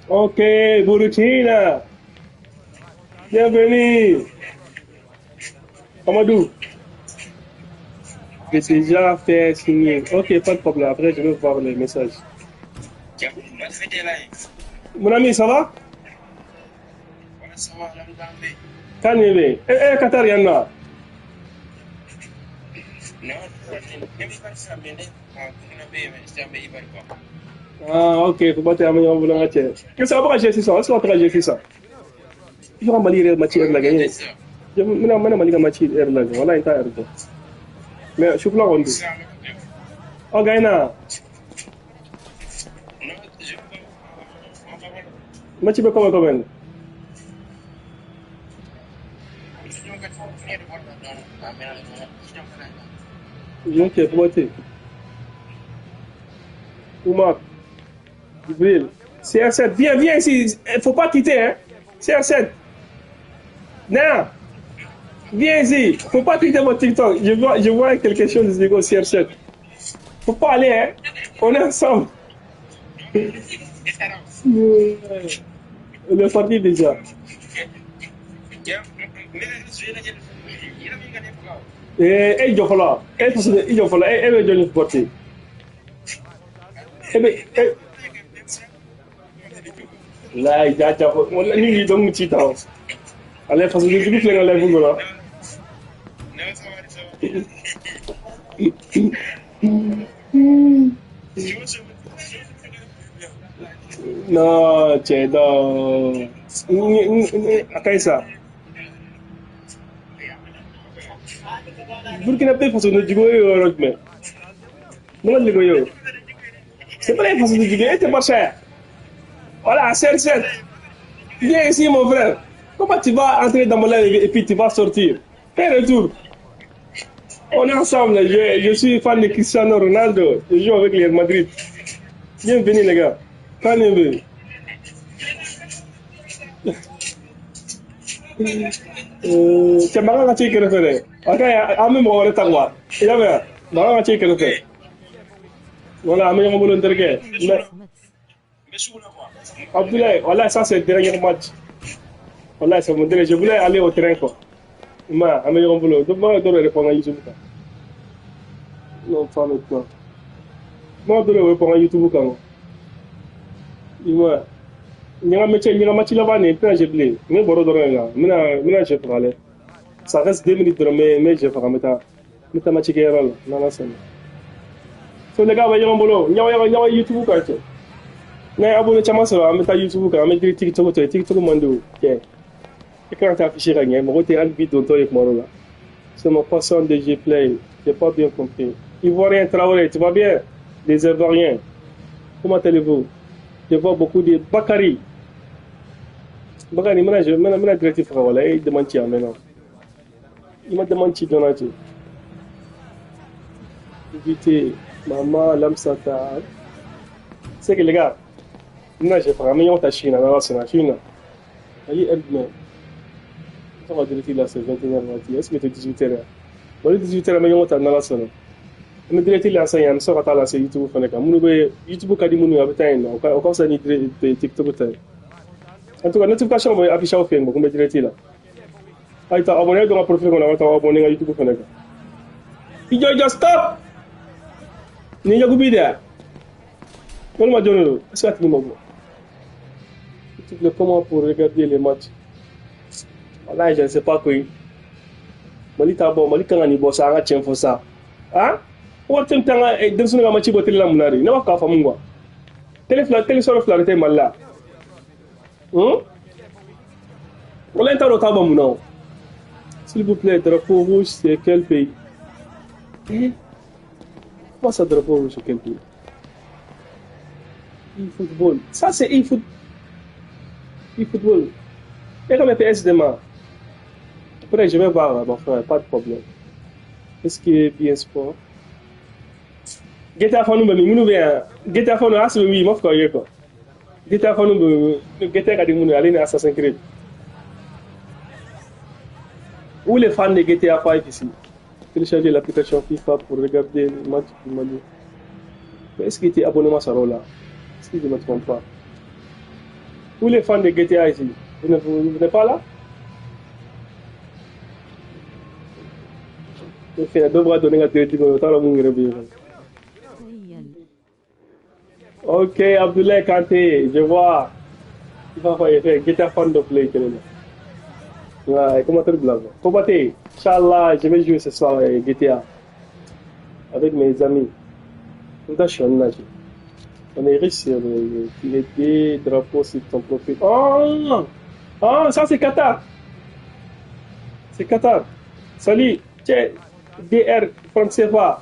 Ok, Burkina. Bienvenue. Amadou. J'ai déjà fait signer. Ok, pas de problème. Après, je vais voir les messages. Mon ami, ça va? Kanebe. Eh, Qatar, il y en a. Ah, ok, faut pas terminer en voulant. Qu'est-ce que ça va gérer ça? Est-ce qu'on va gérer ça? Il va Mali match la gagner. Je vais Mali match la voilà, il t'a Mais je suis là on dit. Oh, Gaïna. Match comment comment? Ok, beauté. Oumar, Jibril, CR7, viens, viens ici. Il faut pas quitter, hein. CR7. Non. Viens ici. Faut pas quitter mon TikTok. Je vois quelque chose de CR7. Faut pas aller, hein. On est ensemble. On est parti déjà. Eh, jɔ fɔlɔ e i jɔ fɔlɔ e bɛ jɔn supporter e bɛ e layi ja ja fɔ ni y'i dɔn ci ta o ale faso jugu filɛ ka live kɔnɔ. Non cɛ non a ka ɲi sa. Burkina Faso faso jugu ye yɔrɔ jumɛn? Ne ma deli k'o ye o. C'est pas les faso jugu e tɛ Barça. Voilà, CR7. Viens ici mon frère. Comment tu vas entrer dans mon live et puis tu vas sortir? Fais retour. On est ensemble. Je suis fan de Cristiano Ronaldo. Je joue avec le Madrid. Bienvenue les gars. Bienvenue. Cɛ mankan ka ci kɛrɛfɛ dɛ. A ka ɲi, an bɛ mɔgɔ wɛrɛ ta quoi. I y'a mɛn, mankan ka ci kɛrɛfɛ. Voilà, an bɛ ɲɔgɔn bolo n terikɛ. Mais Abdoulaye, voilà, ça c'est le dernier match. Voilà, c'est mon dernier. Je voulais aller au terrain quoi. Ma, an bɛ ɲɔgɔn bolo. Donc, mɔgɔ dɔw yɛrɛ fɔ n ka YouTube kan. Non, pas maintenant. Mɔgɔ dɔw yɛrɛ fɔ n ka YouTube kan. I ma n ka match, n ka match laban nin, n tɛna jouer bilen. N bɛ baro dɔrɔn de la. N bɛna jeu faga dɛ. Ça reste 2 minutes dɔrɔn, n bɛ jeu faga, n bɛ taa match kɛyɔrɔ la n'Ala sɔnna. So les gars, bɛ ɲɔgɔn bolo. Ɲɔgɔn ɲɔgɔn YouTube kan cɛ. N'a ye abonné caman sɔrɔ, an bɛ taa YouTube kan, an bɛ TikTok to yen. TikTok man di o cɛ. Écran tɛ affiché ka ɲɛ, mɔgɔ tɛ hali bi dontɔ ye kuma dɔ la. C'est mon passion de G-Play. J'ai pas bien compris. Ivoirien Traoré, tu vas bien? Les Ivoiriens, comment allez-vous? Je vois beaucoup de Bakary. Bakary, maintenant, je maintenant, direct frère, voilà, il demande ci maintenant. Il m'a demandé ci donnant ci. Invité, maman, Lamsata. C'est que les gars, maintenant, je ferai un million de Chine, dans la Chine. Aïe, elle, mais. Ça va direct là, c'est 21h. Est-ce que c'est 18h? Bon, 18h, mais on t'a dans la salle. An bɛ direct lancer yan, an bɛ sɔrɔ ka taa lancer YouTube fana kan. Minnu bɛ YouTube ka di minnu ye, a bɛ taa yen nɔ. O ka fisa ni TikTok ta ye. En tout cas, notification bɛ affiché aw fɛ yen, ko n bɛ direct la. A ye taa abonné dɔ ka profil kɔnɔ, a ka taa abonné n ka YouTube fana kan. I jɔ, i jɔ, stop! Nin Yakubi de ya? Walima jɔn de don? Est-ce que a tigi ma bɔ? S'il te plaît, comment pour regarder les matchs? Wallahi, je ne sais pas quoi. Mali t'a bɔ, Mali kan ka nin bɔ sa, an ka tiɲɛ fɔ sa. Ah? Wari tɛ taa n ka denmisɛnninw ka match bɔ télé la mun na de? Ne b'a fɛ k'a faamu quoi. Télé fila, télé sɔrɔ fila de tɛ Mali la. Wala n t'a dɔn o t'a bɔ mun na o. S'il vous plaît, drapeau rouge, c'est quel pays? Eh? Comment ça, drapeau rouge, c'est quel pays? E-football. Ça, c'est e-foot. E-football. Et comme PS demain. Après, je vais voir, mon frère, pas de problème. Est-ce qu'il est bien sport? GTA fanu bɛ min? Minnu bɛ yan, GTA fanu a sɛbɛn oui, m'a fɔ k'aw ye quoi. GTA fanu bɛ, GTA ka di minnu ye, ale ni Assassin's Creed. Où les fans de GTA 5 ici? Télécharger l'application FIFA pour regarder le match du Mali. Mais est-ce qu'il était abonnement sara o la? Si je ne me trompe pas. Où les fans de GTA ici? Vous n'êtes pas là? Fɛnɛ dɔ bɛ ka don ne ka direct kɔnɔ, o t'a dɔn mun yɛrɛ bɛ yen. Ok, Abdoulaye Kanté, je vois. Il va faire GTA fan de play kelen na. Ouais, commentaire bila quoi. Kobaté, Inch'Allah, je vais jouer ce soir GTA avec mes amis. On est riche sur les des drapeaux sur ton profil. Oh, oh, ça c'est Qatar. C'est Qatar. Salut, cɛ DR franc CFA.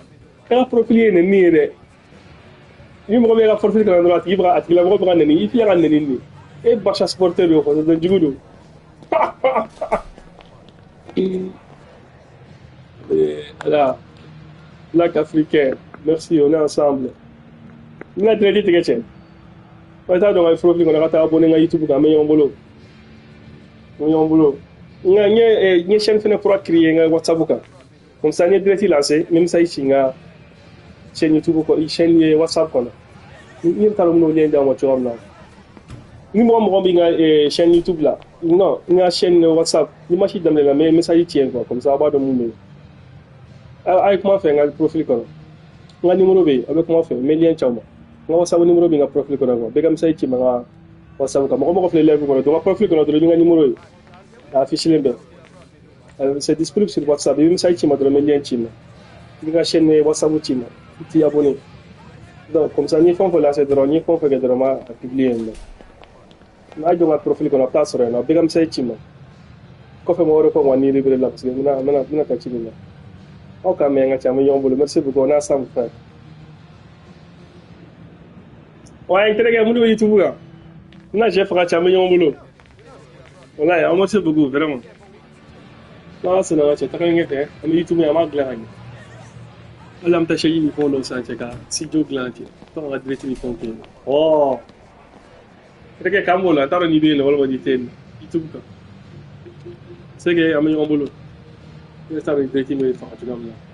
E ka profil ye nin ye dɛ. Ni mɔgɔ min ka profil kalan dɔrɔn, a tigi bɛ ka, a tigilamɔgɔ bɛ ka nɛni, i filɛ ka nɛni nin. E Barça supporter don, fasoden jugu don. Voilà. Black africain. Merci, on est ensemble. N bɛna direct tigɛ cɛ. Wa t'a dɔn ka profil kɔnɔ ka taa abonné n ka YouTube kan, an bɛ ɲɔgɔn bolo. An bɛ ɲɔgɔn bolo. N ka n ye chaîne fɛnɛ kura créer n ka WhatsApp kan. Comme ça, n ye direct lancé, n bɛ message ci n ka chaîne YouTube kɔ, chaîne ye WhatsApp kɔnɔ. N yɛrɛ t'a dɔn n bɛn'o lien d'aw ma cogoya min na. Ni mɔgɔ mɔgɔ bɛ n ka chaîne YouTube la, non, n ka chaîne WhatsApp, ni match daminɛna, n bɛ message ci yen quoi, comme ça aw b'a dɔn mun bɛ yen. A ye kuma fɛ n ka profil kɔnɔ. N ka numéro bɛ yen, a bɛ kuma fɛ, n bɛ lien ci aw ma. N ka WhatsApp numéro bɛ n ka profil kɔnɔ quoi. Bɛɛ ka message ci ma n ka WhatsApp kan. Mɔgɔ mɔgɔ filɛ live kɔnɔ, don n ka profil kɔnɔ dɔrɔn, i bɛ n ka numéro ye. A affiché bɛɛ. C'est disponible sur WhatsApp. I bɛ message ci ma dɔrɔn, n bɛ lien ci ma. I bɛ ka chaîne WhatsApp ci ma. I t'i abonné. Donc comme ça, n'i ye fɛn o fɛn lase dɔrɔn, n'i ye fɛn o fɛn kɛ dɔrɔn, n b'a publier yen nɔ. N'a jɔ n ka profil kɔnɔ, a bɛ taa sɔrɔ yen nɔ. Bɛɛ ka message ci ma. Kɔfɛ mɔgɔ wɛrɛ ko ni libéré la parce que n bɛna taa ci de la. Aw k'an mɛn, n ka ca, an bɛ ɲɔgɔn bolo. Merci beaucoup, on est ensemble, frère. Ouais, n terikɛ, minnu bɛ YouTube kan. N bɛna sɛ faga cɛ, an bɛ ɲɔgɔn bolo. Wallahi, an merci beaucoup, vraiment. N'Ala sɔnna ka cɛ, taga ɲɛfɛ, an bɛ YouTube an b'a dilan ka ɲɛ. Hali an bɛ taa sɛji ni fɛnw dɔw san cɛ, ka studio dilan cɛ. To ka direct ni fɛnw kɛ yen. Ɔ! Terikɛ, k'an b'o la, n t'a dɔn n'i bɛ yen nɔ walima n'i tɛ yen nɔ. YouTube kan. C'est que an bɛ ɲɔgɔn bolo. Ne t'a dɔn direct bɛ faga cogoya min na.